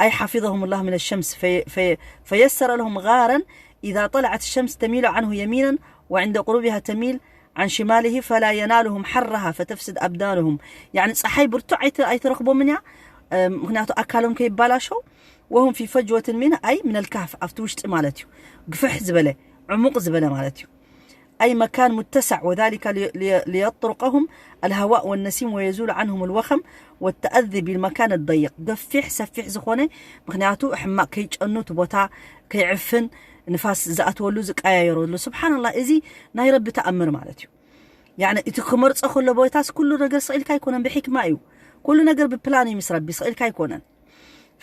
أي حفظهم الله من الشمس في في فيسر لهم غارا إذا طلعت الشمس تميل عنه يمينا وعند غروبها تميل عن شماله فلا ينالهم حرها فتفسد أبدانهم يعني ፀሓይ ብርቱዕ ኣይትረኽቦምን እያ ምክንያቱ ኣካሎም ከይባላሸው وهم في فجوة منه أي من الكهف ኣብቲ ውሽጢ ማለት እዩ ግፍሕ ዝበለ ዕሙቕ ዝበለ ማለት እዩ أي مكان متسع وذلك ليطرقهم الهواء والنسيم ويزول عنهم الوخم والتأذي بالمكان الضيق ገፊሕ ሰፊሕ ዝኾነ ምክንያቱ ሕማቕ ከይጨኑ እቲ ቦታ ከይዕፍን ንፋስ ዝኣትወሉ ዝቀያየረሉ ስብሓንላ እዚ ናይ ረቢ ተኣምር ማለት እዩ ያኒ እቲ ክመርፆ ከሎ ቦታስ ኩሉ ነገር ስቕ ኢልካ ኣይኮነን ብሕክማ እዩ ኩሉ ነገር ብፕላን እዩ ምስ ረቢ ስቕ ኢልካ ኣይኮነን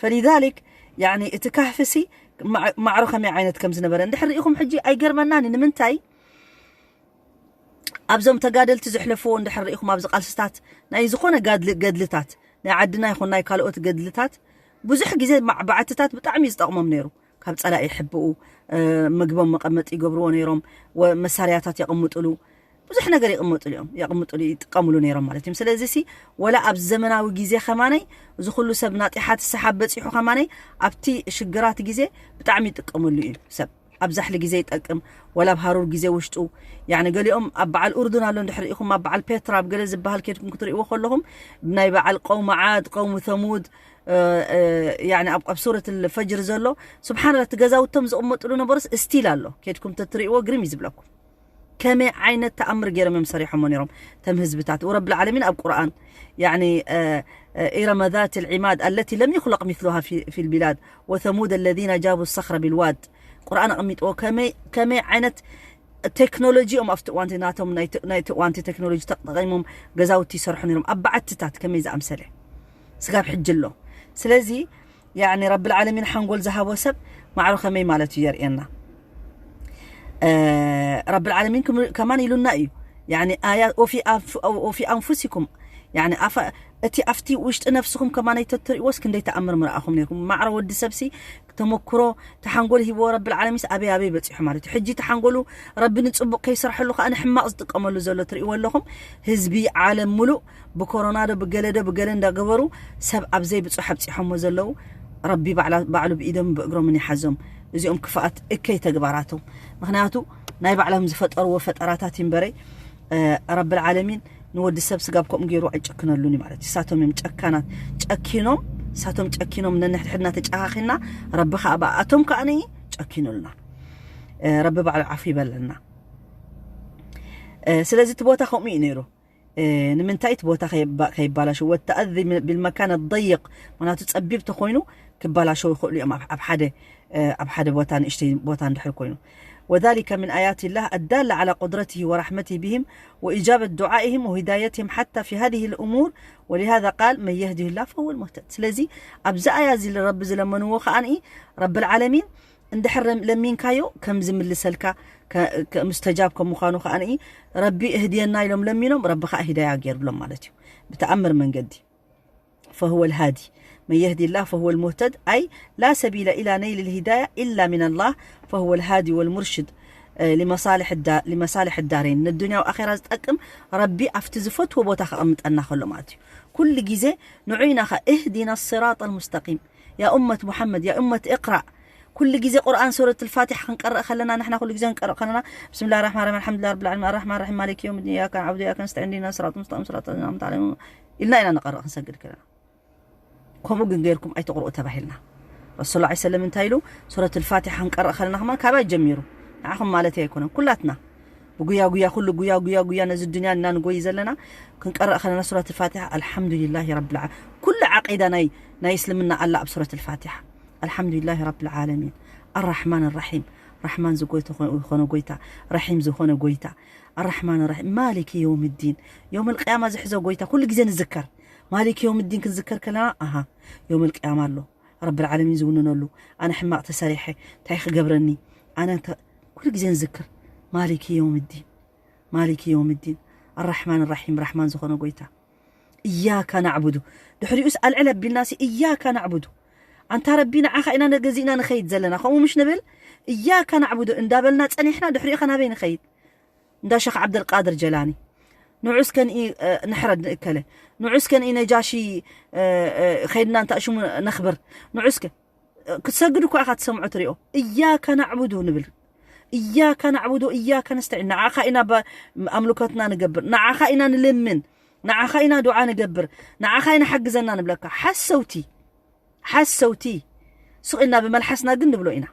ፈሊዛሊክ ያኒ እቲ ካህፍሲ ማዕሮ ከመይ ዓይነት ከም ዝነበረ እንድሕር ርኢኹም ሕጂ ኣይገርመናን ንምንታይ ኣብዞም ተጋደልቲ ዘሕለፍዎ እንድሕር ርኢኹም ኣብዚ ቃልስታት ናይ ዝኾነ ገድልታት ናይ ዓድና ይኹን ናይ ካልኦት ገድልታት ብዙሕ ግዜ በዓትታት ብጣዕሚ እዩ ዝጠቕሞም ነይሩ ካብ ፀላኢ ይሕብኡ ምግቦም መቐመጢ ይገብርዎ ነይሮም መሳርያታት የቐምጥሉ ብዙሕ ነገር ይቕምጥሉ እዮም የቕምጥሉ ይጥቀምሉ ነይሮም ማለት እዮም ስለዚ ሲ ወላ ኣብዚ ዘመናዊ ግዜ ከማነይ እዚ ኩሉ ሰብ ናጢሓት ሰሓብ በፂሑ ከማነይ ኣብቲ ሽግራት ግዜ ብጣዕሚ ይጥቀመሉ እዩ ሰብ ኣብ ዛሕሊ ግዜ ይጠቅም ወላ ኣብ ሃሩር ግዜ ውሽጡ ያኒ ገሊኦም ኣብ በዓል ኡርዱን ኣሎ እንድሕር ኢኹም ኣብ በዓል ፔትራ ኣብ ገለ ዝበሃል ኬድኩም ክትርእይዎ ከለኹም ናይ በዓል ቀውሚ ዓድ ቀውሚ ተሙድ ያኒ ኣብ ኣብ ሱረት ፈጅር ዘሎ ስብሓንላ እቲ ገዛውቶም ዝቕመጥሉ ነበሩስ እስቲል ኣሎ ኬድኩም ተትርእይዎ ግርም እዩ ዝብለኩም ከመይ ዓይነት ተኣምር ገይሮም እዮም ሰሪሖሞ ነይሮም ተም ህዝብታት ወረብ ልዓለሚን ኣብ ቁርኣን ያኒ إرم ذات العماد التي لم يخلق مثلها في, في البلاد وثمود الذين جابوا الصخر بالواد ቁርኣን ኣቐሚጥዎ ከመይ ከመይ ዓይነት ቴክኖሎጂ እዮም ኣብቲ እዋንቲ ናቶም ናይቲ እዋንቲ ቴክኖሎጂ ተጠቂሞም ገዛውቲ ይሰርሑ ነይሮም ኣብ በዓትታት ከመይ ዝኣምሰለ ስጋብ ሕጂ ኣሎ ስለዚ ያኒ ረብል ዓለሚን ሓንጎል ዝሃቦ ሰብ ማዕሮ ከመይ ማለት እዩ የርእየና ረብል ዓለሚን ከማን ኢሉና እዩ ያኒ ኣያ وفي أنفسكم ያኒ እቲ ኣብቲ ውሽጢ ነፍስኹም ከማን ኣይተትርእዎስ ክንደይ ተኣምር ምረኣኹም ነይርኩም ማዕሮ ወዲ ሰብሲ ተመክሮ፣ እቲ ሓንጎል ሂብዎ ረብል ዓለሚንስ ኣበይ ኣበይ በፂሑ ማለት እዩ። ሕጂ እቲ ሓንጎሉ ረቢ ንፅቡቕ ከይሰርሐሉ ከዓ ንሕማቕ ዝጥቀመሉ ዘሎ ትርእይዎ ኣለኹም። ህዝቢ ዓለም ሙሉእ ብኮሮና ዶ ብገለ ዶ ብገለ እንዳገበሩ ሰብ ኣብ ዘይብፁሕ ኣብፂሖሞ ዘለዉ፣ ረቢ ባዕላ- ባዕሉ ብኢዶም ብእግሮምን ይሓዞም። እዚኦም ክፍኣት እከይ ተግባራቶም። ምክንያቱ ናይ ባዕሎም ዝፈጠርዎ ፈጠራታት ይንበረይ፣ ረብል ዓለሚን ንወዲ ሰብ ስጋብ ከምኡ ገይሩ ኣይጨክነሉን እዩ ማለት እዩ። እሳቶም እዮም ጨካናት። ጨኪኖም፣ እሳቶም ጨኪኖም፣ ነንሕድሕድና ተጨኻኺና፣ ረቢ ከዓ ብኣቶም ከዓ ጨኪኑልና። ረቢ ባዕሉ ዓፉ ይበለና። ስለዚ እቲ ቦታ ከምኡ እዩ ነይሩ። ንምንታይ እቲ ቦታ ከይባ- ከይባላሸው፣ ወተኣዚ ቢልመካን ደይቅ፣ ምክንያቱ ጸቢብ ተኮይኑ ክባላሸው ይኽእሉ እዮም። ኣብ- ኣብ ሓደ ኣብ ሓደ ቦታ ንእሽተይ ቦታ እንድሕር ኮይኑ، وذلك من آيات الله الدالة على قدرته ورحمته بهم وإجابة دعائهم وهدايتهم حتى في هذه الأمور، ولهذا قال من يهده الله فهو المهتد. ስለዚ ኣብዚ ኣያ እዚ ረቢ ዝለመንዎ ከዓኒ ረብል ዓለሚን እንድሕር ለሚንካዮ ከም ዝምልሰልካ፣ ከ- ከ- ሙስተጃብ ከም ምዃኑ ከዓኒ ረቢ እህድየና ኢሎም ለሚኖም፣ ረቢ ከዓ ሂዳያ ገይሩሎም ማለት እዩ፣ ብተኣምር መንገዲ። فهو الهادي، من يهدي الله فهو المهتد، أي لا سبيل إلى نيل الهداية إلا من الله، فهو الهادي والمرشد لمصالح الدار، لمصالح الدارين، ንዱንያ ወኣኼራ ዝጠቅም ረቢ ኣብቲ ዝፈትዎ ቦታ ከቐምጠና ከሎ ማለት እዩ። ኩሉ ግዜ ንዑ ኢና ኸ اهدنا الصراط المستقيم، يا أمة محمد، يا أمة اقرأ. ኩሉ ግዜ ቁርኣን ሱረት الفاتحة ክንቀርእ ከለና፣ ንሕና ኩሉ ግዜ ክንቀርእ ከለና بسم الله الرحمن الرحيم، الحمد لله رب العالمين، الرحمن الرحيم، مالك يوم الدين، إياك نعبد وإياك نستعين، اهدنا الصراط المستقيم، صراط الذين أنعمت عليهم ኢልና ኢና ንቀርእ ክንሰግድ ከለና። ከምኡ ግን ገይርኩም ኣይትቕርኡ ተባሂልና። ረሱል ላ ሰለም እንታይ ኢሉ? ሱረት الفاتحة ክንቀርእ ከለና ከማን ካባይ ጀሚሩ፣ ንዓኹም ማለት ኣይኮነን፣ ኩላትና ብጉያ ጉያ፣ ኩሉ ጉያ ጉያ ጉያ ነዚ ዱንያ እና ንጎይ ዘለና፣ ክንቀርእ ከለና ሱረት الفاتحة الحمد لله رب العالمين። ኩሉ ዓቂዳ ናይ ናይ እስልምና ኣላ ኣብ ሱረት الفاتحة። الحمد لله رب العالمين، الرحمن الرحيم، ራሕማን ዝጎይታ ዝኾነ ጎይታ፣ ረሒም ዝኾነ ጎይታ፣ الرحمن الرحيم، مالك يوم الدين، يوم القيامة ዝሕዞ ጎይታ ኩሉ ግዜ ንዝከር። مالك يوم الدين ክንዝከር ከለና፣ ኣሃ፣ يوم القيامة ኣሎ፣ ረብል ዓለሚን ዝውንነሉ። ኣነ ሕማቕ ተሰሪሐ እንታይ ክገብረኒ? ኣነ እንተ- ኩሉ ግዜ ንዝክር مالك يوم الدين، مالك يوم الدين، الرحمن الرحيم، ራሕማን ዝኾነ ጎይታ። إياك نعبد، ድሕሪኡስ ኣልዕል ኣቢልናሲ إياك نعبد። ኣንታ ረቢ ንዓኻ ኢና ነገዚእና ንኸይድ ዘለና፣ ከምኡ ምሽ ንብል? إياك نعبد እንዳበልና ጸኒሕና ድሕሪኡ ኸ ናበይ ንኸይድ? እንዳ ሸኽ ዓብደልቃድር ጀላኒ፣ ንዑ እስከ ንኢ ንሕረድ ንእከለ፣ ንዑ እስከ ንኢ ነጃሺ ኸይድና እንታ ሽሙ ነኽብር፣ ንዑ እስከ ክትሰግድ እኳ ኢኻ ትሰምዖ ትሪኦ። إياك نعبد ንብል፣ إياك نعبد وإياك نستعين، ንዓኻ ኢና ኣምልኮትና ንገብር፣ ንዓኻ ኢና ንልምን፣ ንዓኻ ኢና ዱዓ ንገብር፣ ንዓኻ ኢና ሓግዘና ንብለካ። ሓሰውቲ ሓሰውቲ። ስቕ ኢልና ብመልሓስና ግን ንብሎ ኢና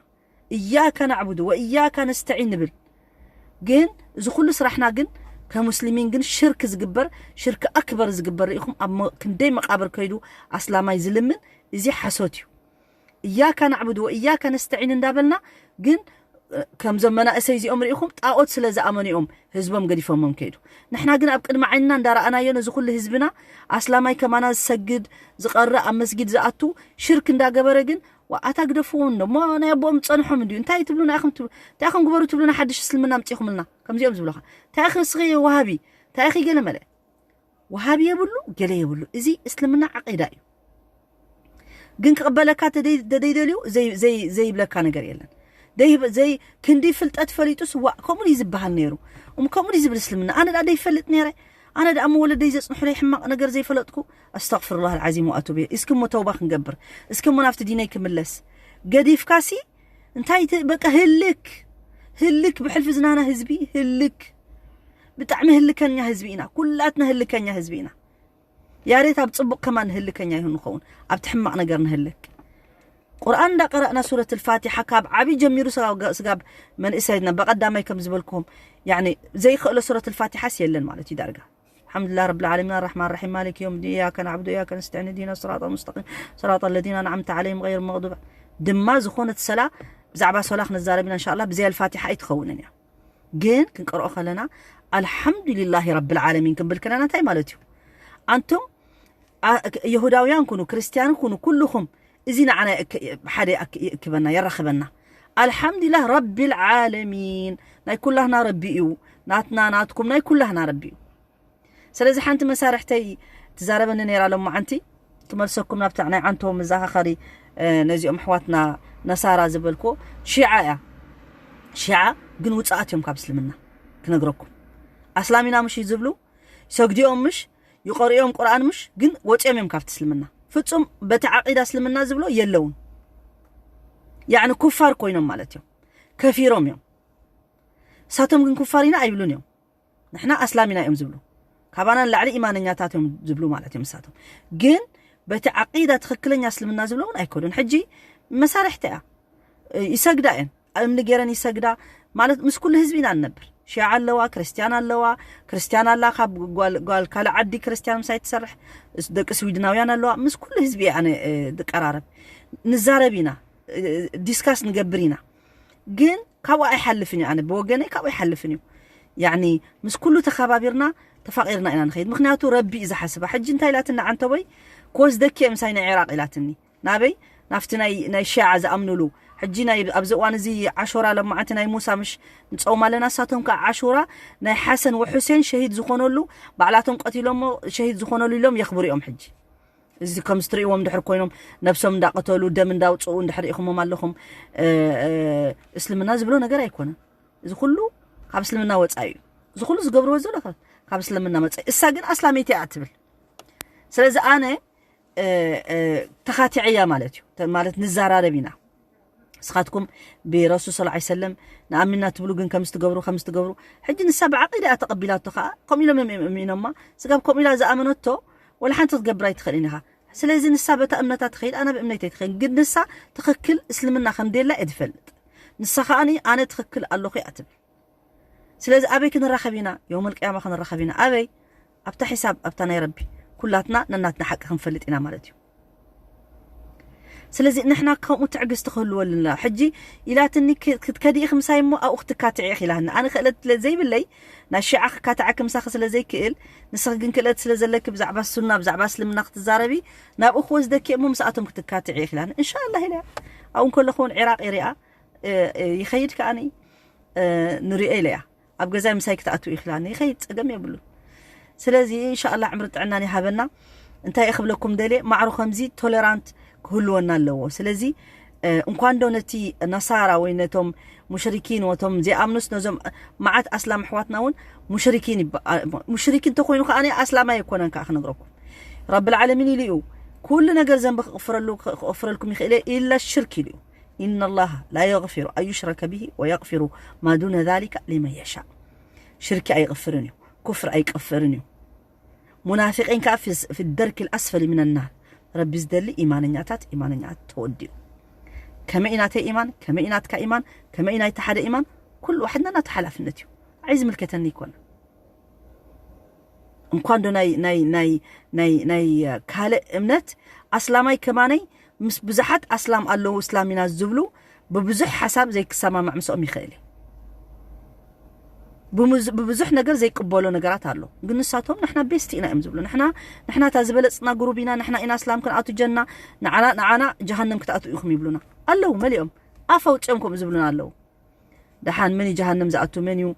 إياك نعبد وإياك نستعين ንብል። ግን እዚ ኩሉ ስራሕና ግን ከሙስሊሚን ግን ሽርክ ዝግበር፣ ሽርክ ኣክበር ዝግበር ርኢኹም ኣብ መ- ክንደይ መቃብር ከይዱ ኣስላማይ ዝልምን፣ እዚ ሓሶት እዩ። إياك نعبد وإياك نستعين እንዳበልና ግን ከምዞም መናእሰይ እዚኦም ርኢኹም ጣዖት ስለ ዝኣመኑ እዮም ህዝቦም ገዲፎሞም ከይዱ። ንሕና ግን ኣብ ቅድሚ ዓይንና እንዳረኣናዮ ነዚ ኩሉ ህዝብና ኣስላማይ ከማና ዝሰግድ ዝቐርእ ኣብ መስጊድ ዝኣቱ ሽርክ እንዳገበረ ግን ዋኣታ ግደፍዎ እንዶ እሞ ናይ ኣቦኦም ዝፀንሖም እንድዩ እንታይ ትብሉና ኢኹም ትብሉ እንታይ ኢኹም ግበሩ ትብሉና ሓድሽ እስልምና ኣምፂኹምልና ከምዚኦም ዝብሉኻ እንታይ ኢኺ እስኺ ወሃቢ እንታይ ኢኺ ገለ መለ ወሃቢ የብሉ ገለ የብሉ እዚ እስልምና ዓቂዳ እዩ ግን ክቕበለካ ተደይደልዩ ዘይብለካ ነገር የለን ደይ ክንዲ ፍልጠት ፈሊጡስ ዋ ከምኡ ድዩ ዝበሃል ነይሩ እም ከምኡ ድዩ ዝብል እስልምና ኣነ ዳ ደይፈልጥ ነይረ ኣነ ዳ እሞ ወለደይ ዘጽንሑለይ ሕማቕ ነገር ዘይፈለጥኩ ኣስተግፍሩላህ ኣልዓዚም ወኣቱብ ኢለይህ እስኪ እሞ ተውባ ክንገብር እስኪ እሞ ናብቲ ዲነይ ክምለስ ገዲፍካሲ እንታይ በቃ ህልክ ህልክ ብሕልፊ ዝናና ህዝቢ ህልክ ብጣዕሚ ህልከኛ ህዝቢ ኢና ኩላትና ህልከኛ ህዝቢ ኢና ያሬት ኣብ ጽቡቕ ከማን ንህልከኛ ይሁን ንኸውን ኣብቲ ሕማቕ ነገር ንህልክ ቁርኣን እንዳቀረእና ሱረት الفاتحة ካብ ዓቢ ጀሚሩ ስጋብ መንእሰይና በቀዳማይ ከም ዝበልኩም يعني ዘይክእሎ ሱረት الفاتحة የለን ማለት እዩ ዳርጋ الحمد لله رب العالمين الرحمن الرحيم مالك يوم الدين إياك نعبد وإياك نستعين اهدنا الصراط المستقيم صراط الذين أنعمت عليهم غير المغضوب ድማ ዝኾነት ሰላ ብዛዕባ ሶላ ክንዛረብ ኢና እንሻላ ብዘይ الفاتحة ኣይትኸውንን እያ ግን ክንቀርኦ ከለና الحمد لله رب العالمين ክንብል ከለና እንታይ ማለት እዩ ኣንቱም የሁዳውያን ኩኑ ክርስትያን ኩኑ ኩልኹም እዚ ንዓና ሓደ ይእክበና የራኽበና الحمد لله رب العالمين ናይ ኩላህና ረቢ እዩ ናትና ናትኩም ናይ ኩላህና ረቢ እዩ ስለዚ ሓንቲ መሳርሕተይ ትዛረበኒ ነይራ ሎማዓንቲ ክመልሰኩም ናብታ ናይ ዓንቶ መዘኻኸሪ ነዚኦም ኣሕዋትና ነሳራ ዝበልኩ ሺዓ እያ። ሺዓ ግን ውፅኣት እዮም ካብ እስልምና። ክነግረኩም ኣስላሚና ምሽ ዝብሉ ሰግዲኦም ምሽ ይቐሪኦም ቁርኣን ምሽ ግን ወፂኦም እዮም ካብቲ እስልምና። ፍፁም በቲ ዓቂዳ እስልምና ዝብሎ የለውን። ያዕኒ ኩፋር ኮይኖም ማለት እዮም። ከፊሮም እዮም። እሳቶም ግን ኩፋር ኢና ኣይብሉን እዮም። ንሕና ኣስላም ኢና እዮም ዝብሉ። ካባና ንላዕሊ ኢማነኛታት እዮም ዝብሉ ማለት እዮም እሳቶም። ግን በቲ ዓቂዳ ትኽክለኛ እስልምና ዝብሎ እውን ኣይኮኑን። ሕጂ መሳርሕቲ እያ። ይሰግዳ እየን። ኣብ እምኒ ገይረን ይሰግዳ ማለት ምስ ኩሉ ህዝቢ ኢና ንነብር። ሺዓ ኣለዋ፣ ክርስቲያን ኣለዋ፣ ክርስቲያን ኣላ ካብ ጓል ካልእ ዓዲ ክርስቲያን ምሳይ ትሰርሕ፣ ደቂ ስዊድናውያን ኣለዋ። ምስ ኩሉ ህዝቢ እየ ኣነ ዝቀራረብ። ንዛረብ ኢና፣ ዲስካስ ንገብር ኢና። ግን ካብኡ ኣይሓልፍን እዩ። ኣነ ብወገነይ ካብኡ ኣይሓልፍን እዩ። ያኒ ምስ ኩሉ ተኸባቢርና ተፋቒርና ኢና ንኸይድ። ምክንያቱ ረቢ እዩ ዝሓስባ። ሕጂ እንታይ ኢላትና ዓንተቦይ ክወስደኪ እየ ምሳይ ናይ ዒራቕ ኢላትኒ። ናበይ? ናብቲ ናይ ናይ ሺዓ ዝኣምኑሉ። ሕጂ ናይ ኣብዚ እዋን እዚ ዓሹራ ለማዓንቲ ናይ ሙሳ ምሽ ንፀውም ኣለና። እሳቶም ከዓ ዓሹራ ናይ ሓሰን ወሑሴን ሸሂድ ዝኾነሉ ባዕላቶም ቀቲሎሞ ሸሂድ ዝኾነሉ ኢሎም የኽብሩ እዮም። ሕጂ እዚ ከም ዝትርእዎም ድሕር ኮይኖም ነብሶም እንዳቀተሉ ደም እንዳውፅኡ እንድሕር ኢኹሞም ኣለኹም። እስልምና ዝብሎ ነገር ኣይኮነን። እዚ ኩሉ ካብ እስልምና ወፃኢ እዩ። እዚ ኩሉ ዝገብርዎ ዘሎ ካብ እስልምና ወፃኢ። እሳ ግን ኣስላመይቲ እያ ትብል። ስለዚ ኣነ ተኻቲዐያ ማለት እዩ። ማለት ንዘራረብ ኢና። ንስኻትኩም ብረሱል ስለ ላ ሰለም ንኣሚና ትብሉ ግን ከምዚ ትገብሩ ከምዚ ትገብሩ። ሕጂ ንሳ ብዓቂዳ እያ ተቐቢላቶ ከዓ ከምኡ ኢሎም እዮም እሚኖማ። ስጋብ ከምኡ ኢላ ዝኣመነቶ ወላ ሓንቲ ክትገብር ኣይትኽእልን ኢኻ። ስለዚ ንሳ በታ እምነታ ትኸይድ ኣነ ብእምነተይ ትኸይድ። ግን ንሳ ትኽክል እስልምና ከም ደላ እየ ትፈልጥ። ንሳ ከዓኒ ኣነ ትኽክል ኣለኹ እያ ትብል። ስለዚ ኣበይ ክንራኸብ ኢና? የውመል ቅያማ ክንራኸብ ኢና። ኣበይ? ኣብታ ሒሳብ ኣብታ ናይ ረቢ ኩላትና ነናትና ሓቂ ክንፈልጥ ኢና ማለት እዩ። ስለዚ ንሕና ከምኡ ትዕግስቲ ክህልወልና ሕጂ ኢላትኒ ክትከዲ ኢኺ ምሳይ እሞ ኣብኡ ክትካትዒ ኢኺ ኢላትኒ። ኣነ ክእለት ስለ ዘይብለይ ናይ ሺዓ ክካትዓኪ ምሳኺ ስለ ዘይክእል ንስኺ ግን ክእለት ስለ ዘለኪ ብዛዕባ ሱና ብዛዕባ እስልምና ክትዛረቢ ናብኡ ክወስደኪ እሞ ምስኣቶም ክትካትዒ ኢኺ ኢላትኒ። እንሻላ ኢለ ኣብኡ እንከለኹ እውን ዒራቕ ይሪኣ ይኸይድ ከኣኒ ንሪኦ ኢለያ ኣብ ገዛይ ምሳይ ክትኣትው ይኽላኒ ይኸይድ ፀገም የብሉን። ስለዚ እንሻላ ዕምሪ ጥዕናን ይሃበና። እንታይ ክብለኩም ደልየ ማዕሩ ከምዚ ቶለራንት ክህልወና ኣለዎ። ስለዚ እንኳን ዶ ነቲ ነሳራ ወይ ነቶም ሙሽሪኪን ወቶም ዘይኣምኑስ ነዞም መዓት ኣስላም ኣሕዋትና እውን ሙሽሪኪን ይበ- ሙሽሪክ እንተኮይኑ ከዓ ኣስላማይ ኣይኮነን ከዓ ክነግረኩም ረብል ዓለሚን ኢሉ እዩ ኩሉ ነገር ዘንቢ ክቕፍረሉ ክቕፍረልኩም ይኽእል ኢላ ሽርክ ኢሉ እዩ إن الله لا يغفر أن يشرك به ويغفر ما دون ذلك لمن يشاء ሽርኪ ኣይቕፍርን እዩ ኩፍር ኣይቅፍርን እዩ ሙናፊቂን ከዓ في الدرك الأسفل من النار ረቢ ዝደሊ ኢማነኛታት ኢማነኛታት ተወዲኡ ከመይ ናተይ ኢማን ከመይ ናትካ ኢማን ከመይ ናይቲ ሓደ ኢማን ኩሉ ዋሕድና ናቱ ሓላፍነት እዩ ኣይ ዝምልከተኒ ይኮነ እንኳን ዶ ናይ ናይ ናይ ናይ ናይ ካልእ እምነት ኣስላማይ ከማነይ ምስ ብዙሓት ኣስላም ኣለዉ እስላም ኢና ዝብሉ ብብዙሕ ሓሳብ ዘይክሰማማዕ ምስኦም ይኽእል እዩ ብብዙሕ ነገር ዘይቅበሎ ነገራት ኣሎ ግን ንሳቶም ንሕና ቤስቲ ኢና እዮም ዝብሉ ንሕና ንሕና እታ ዝበለፅና ግሩብ ኢና ንሕና ኢና እስላም ክንኣቱ ጀና ንዓና ንዓና ጀሃንም ክትኣትው ኢኹም ይብሉና ኣለዉ መሊኦም ኣፍ ኣውፅኦም ከምኡ ዝብሉና ኣለዉ ደሓን መን እዩ ጀሃነም ዝኣቱ መን እዩ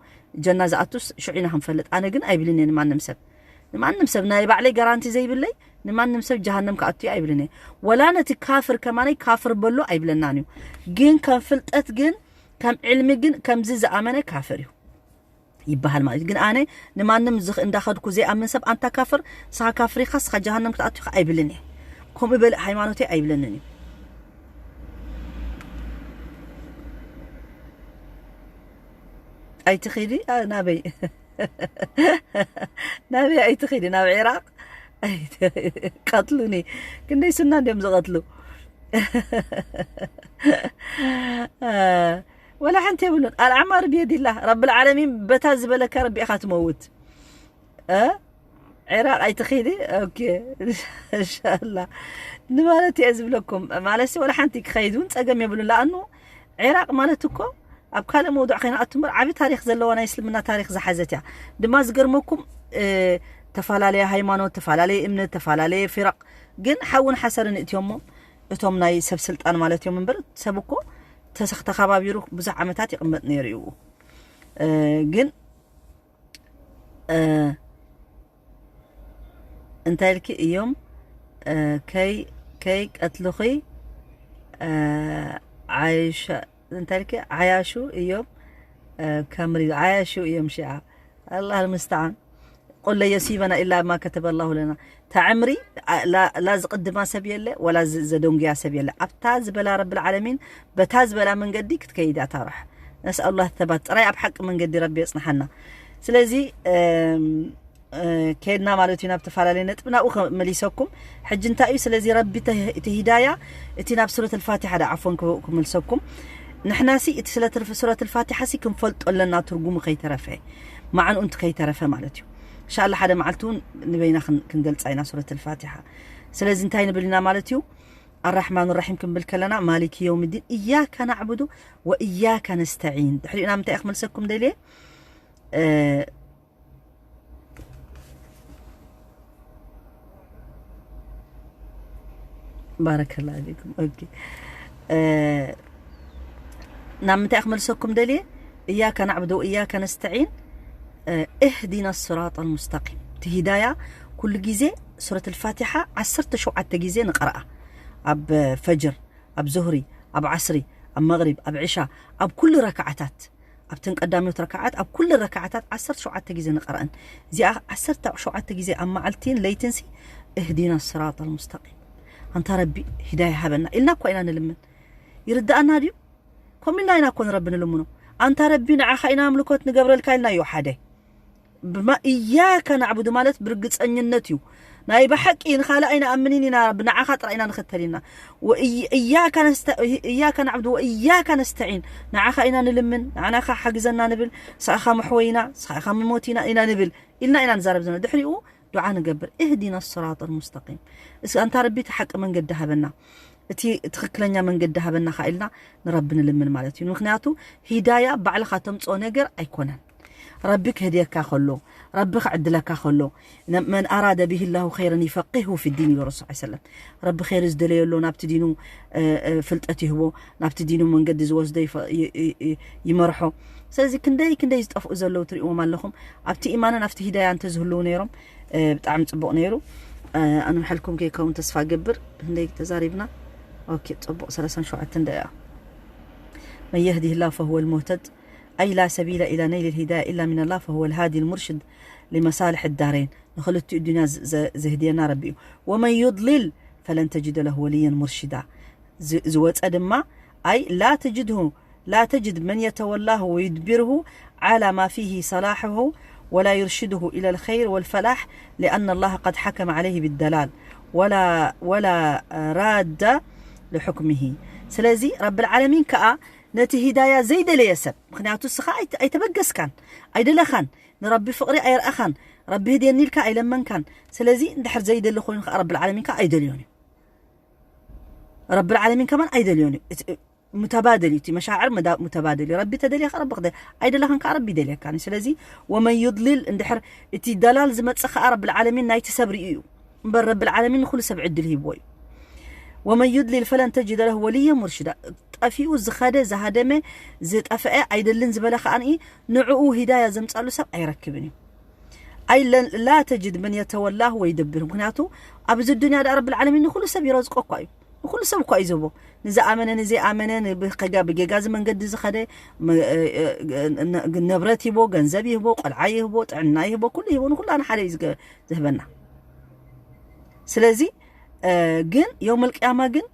ጀና ዝኣቱስ ሽዑ ኢና ክንፈልጥ ኣነ ግን ኣይብልን እየ ንማንም ሰብ ንማንም ሰብ ናይ ባዕለይ ጋራንቲ ዘይብለይ ንማንም ሰብ ጀሃነም ክኣቱ እየ ኣይብልን እየ ወላ ነቲ ካፍር ከማነይ ካፍር በሎ ኣይብለናን እዩ ግን ከም ፍልጠት ግን ከም ዕልሚ ግን ከምዚ ዝኣመነ ካፍር እዩ ይበሃል ማለት ግን ኣነ ንማንም ዝኽ እንዳኸድኩ ዘይኣምን ሰብ ኣንታ ካፍር ስኻ ካፍር ኢኻ ስኻ ጀሃነም ክትኣቱ ኢኻ ኣይብልን እየ ከምኡ በልእ ሃይማኖተይ ኣይብለንን እዩ ኣይትኺዲ ናበይ ናበይ ኣይትኺዲ ናብ ዒራቅ ቀትሉኒ ክንደይ ሱና እንዲዮም ዝቐትሉ ወላ ሓንቲ የብሉን ኣልኣዕማር ብየዲላ ረብል ዓለሚን በታ ዝበለካ ረቢእኻ ትመውት ዒራቅ ኣይትኺዲ ኦኬ እንሻላ ንማለት እየ ዝብለኩም ማለት ወላ ሓንቲ ክኸይድ እውን ፀገም የብሉን ለኣኑ ዒራቅ ማለት እኮ ኣብ ካልእ መውዱዕ ከይንኣቱ እምበር ዓቢ ታሪክ ዘለዋ ናይ እስልምና ታሪክ ዝሓዘት እያ ድማ ዝገርመኩም ተፈላለየ ሃይማኖት ተፈላለየ እምነት ተፈላለየ ፊረቅ ግን ሓውን ሓሰርን እትዮሞ እቶም ናይ ሰብ ስልጣን ማለት እዮም እምበር ሰብ እኮ ተሰኽ ተኸባቢሩ ብዙሕ ዓመታት ይቕመጥ ነይሩ እዩ ግን እንታይ ኢልኪ እዮም ከይ ከይ ቀትልኺ ዓይሻ እንታይ ኢልኪ? ዓያሹ እዮም ከምሪ ዓያሹ እዮም ሽዓ። ኣላህ ልምስተዓን። ቁል ለን ዩሲበና ኢላ ማ ከተበ ላሁ ለና። ተዕምሪ ላ ዝቅድማ ሰብ የለ ወላ ዘደንጉያ ሰብ የለ። ኣብታ ዝበላ ረብል ዓለሚን በታ ዝበላ መንገዲ ክትከይድ እያ ታራሕ። ነስኣሉላህ ተባት ጥራይ ኣብ ሓቂ መንገዲ ረቢ የጽንሓና። ስለዚ ከድና ማለት እዩ ናብ ተፈላለየ ነጥቢ ናብኡ መሊሰኩም። ሕጂ እንታይ እዩ ስለዚ ረቢ እቲ ሂዳያ እቲ ናብ ሱረት ልፋቲሓ ዳ ዓፎን ክመልሰኩም። ንሕና ሲ እቲ ስለ ሱረት ልፋቲሓ ሲ ክንፈልጦ ኣለና ትርጉሙ ከይተረፈ ማዕንኡ እንት ከይተረፈ ማለት እዩ። እንሻላ ሓደ መዓልቲ እውን ንበይና ክንገልፃ ኢና ሱረት ልፋቲሓ። ስለዚ እንታይ ንብል ኢና ማለት እዩ? ኣራሕማን ራሒም ክንብል ከለና ማሊክ የውም ዲን እያካ ናዕቡዱ ወእያካ ነስተዒን። ድሕሪኡ ናብ ምንታይ ክመልሰኩም ደልየ? ባረከላ ፊኩም። ኦኬ፣ ናብ ምንታይ ክመልሰኩም ደልየ? እያካ ናዕቡዱ ወእያካ ነስተዒን። እህዲና ስራጥ ልሙስተቂም። እቲ ሂዳያ ኩሉ ግዜ ሱረት ልፋቲሓ ዓሰርተ ሸውዓተ ግዜ ንቐርኣ። ኣብ ፈጅር፣ ኣብ ዙህሪ፣ ኣብ ዓስሪ፣ ኣብ መቕሪብ፣ ኣብ ዕሻ፣ ኣብ ኩሉ ረክዓታት፣ ኣብተን ቀዳሞት ረክዓት ኣብ ኩሉ ረክዓታት ዓሰርተ ሸውዓተ ግዜ ንቐርኣን። እዚኣ ዓሰርተ ሸውዓተ ግዜ ኣብ መዓልቲን ለይትንሲ እህዲና ስራጥ ልሙስተቂም፣ ኣንታ ረቢ ሂዳያ ሃበና ኢልና እኳ ኢና ንልምን። ይርድኣና ድዩ? ከምኡ ኢልና ኢና እኮ ንረቢ ንልምኖ። ኣንታ ረቢ ንዓኻ ኢና ኣምልኮት ንገብረልካ ኢልናዮ ሓደ። ብማ እያካ ናዕቡዱ ማለት ብርግፀኝነት እዩ። ናይ ብሓቂ ንኻልእ ኣይንኣምንን ኢና፣ ብንዓኻ ጥራይ ኢና ንኽተል ኢና። ወእይ- እያካ ነስተ- እያካ ናዕቡዱ ወእያካ ነስተዒን። ንዓኻ ኢና ንልምን፣ ንዓኻ ሓግዘና ንብል፣ ንስኻ መሕወይና፣ ንስኻ መሞቲና ኢና ንብል ኢልና ኢና ንዛረብ ዘለና። ድሕሪኡ ዱዓ ንገብር፣ እህዲና ስራጥ ልሙስተቂም። እስኪ ኣንታ ረቢ እቲ ሓቂ መንገዲ ሃበና፣ እቲ ትኽክለኛ መንገዲ ሃበና ኸዓ ኢልና ንረቢ ንልምን ማለት እዩ። ምክንያቱ ሂዳያ ባዕልኻ ተምፅኦ ነገር ኣይኮነን። ረቢ ክህድየካ ከሎ፣ ረቢ ክዕድለካ ከሎ፣ መን ኣራደ ብሂ ላሁ ኸይረን ይፈቂሁ ፊ ዲን ይብሉ ረሱል ሰለም። ረቢ ኸይሪ ዝደለየሎ ናብቲ ዲኑ ፍልጠት ይህቦ፣ ናብቲ ዲኑ መንገዲ ዝወስዶ ይመርሖ። ስለዚ ክንደይ ክንደይ ዝጠፍኡ ዘለዉ ትሪእዎም ኣለኹም። ኣብቲ ኢማንን ኣብቲ ሂዳያ እንተዝህልዉ ነይሮም ብጣዕሚ ፅቡቕ ነይሩ። ኣነ ምሕልኩም ከይከውን ተስፋ ገብር። ክንደይ ተዛሪብና? ኦኬ፣ ፅቡቕ ሰላሳን ሸውዓተን ደቂቃ። መን የህዲህ ላሁ ፈሁወ ልሙህተድ ኣይ ላ ሰቢለ ኢላ ነይል ልሂዳያ ኢላ ሚን ላህ ፈሁወ ልሃዲ ልሙርሽድ ሊመሳልሕ ዳረይን። ንክልቲኡ ዱንያ ዘህድየና ረቢ እዩ። ወመን ዩድሊል ፈለን ተጅደ ለሁ ወልየን ሙርሽዳ። ዝወፀ ድማ ኣይ ላ ተጅድሁ ላ ተጅድ መን የተወላሁ ወዩድቢርሁ ዓላ ማ ፊሂ ሰላሕሁ ወላ ዩርሽድሁ ኢለ ልኸይር ወልፈላሕ ሊኣነ ላህ ቀድ ሓከመ ዓለይህ ብደላል ወላ ራዳ ልሑክምሂ። ስለዚ ረብልዓለሚን ከዓ ነቲ ሂዳያ ዘይደለየ ሰብ፣ ምክንያቱ እስኻ ኣይተበገስካን ኣይደለኻን፣ ንረቢ ፍቕሪ ኣይረኣኻን፣ ረቢ ህድየኒ ኢልካ ኣይለመንካን። ስለዚ እንድሕር ዘይደሊ ኮይኑ ከዓ ረብልዓለሚን ከዓ ኣይደልዮን እዩ። ረብልዓለሚን ከማን ኣይደልዮን እዩ። ሙተባደል እዩ እቲ መሻዕር፣ ሙተባደል እዩ። ረቢ ተደልየ ከዓ ረቢ ክደ ኣይደለኻን ከዓ ረቢ ይደልየካን እዩ። ስለዚ ወመን ዩድሊል እንድሕር እቲ ደላል ዝመፅእ ከዓ ረብልዓለሚን ናይቲ ሰብ ርእዩ እዩ እምበር ረብልዓለሚን ንኩሉ ሰብ ዕድል ሂብዎ እዩ። ወመን ዩድሊል ፈለን ተጅደ ለሁ ወልየ ሙርሽዳ። ጠፊኡ ዝኸደ ዝሃደመ ዝጠፍአ ኣይደልን ዝበለ ከዓንኢ ንዕኡ ሂዳያ ዘምፃሉ ሰብ ኣይረክብን እዩ። ኣይ ላ ተጅድ መን የተወላሁ ወይ ደብር። ምክንያቱ ኣብዚ ዱንያ ዳ ረብል ዓለሚን ንኩሉ ሰብ ይረዝቆ እኳ እዩ። ንኩሉ ሰብ እኳ እዩ ዝህቦ። ንዝኣመነ ንዘይኣመነ ብጌጋዚ መንገዲ ዝኸደ ንብረት ይህቦ፣ ገንዘብ ይህቦ፣ ቆልዓ ይህቦ፣ ጥዕና ይህቦ፣ ኩሉ ይህቦ። ንኩላና ሓደ እዩ ዝህበና። ስለዚ ግን የውመል ቅያማ ግን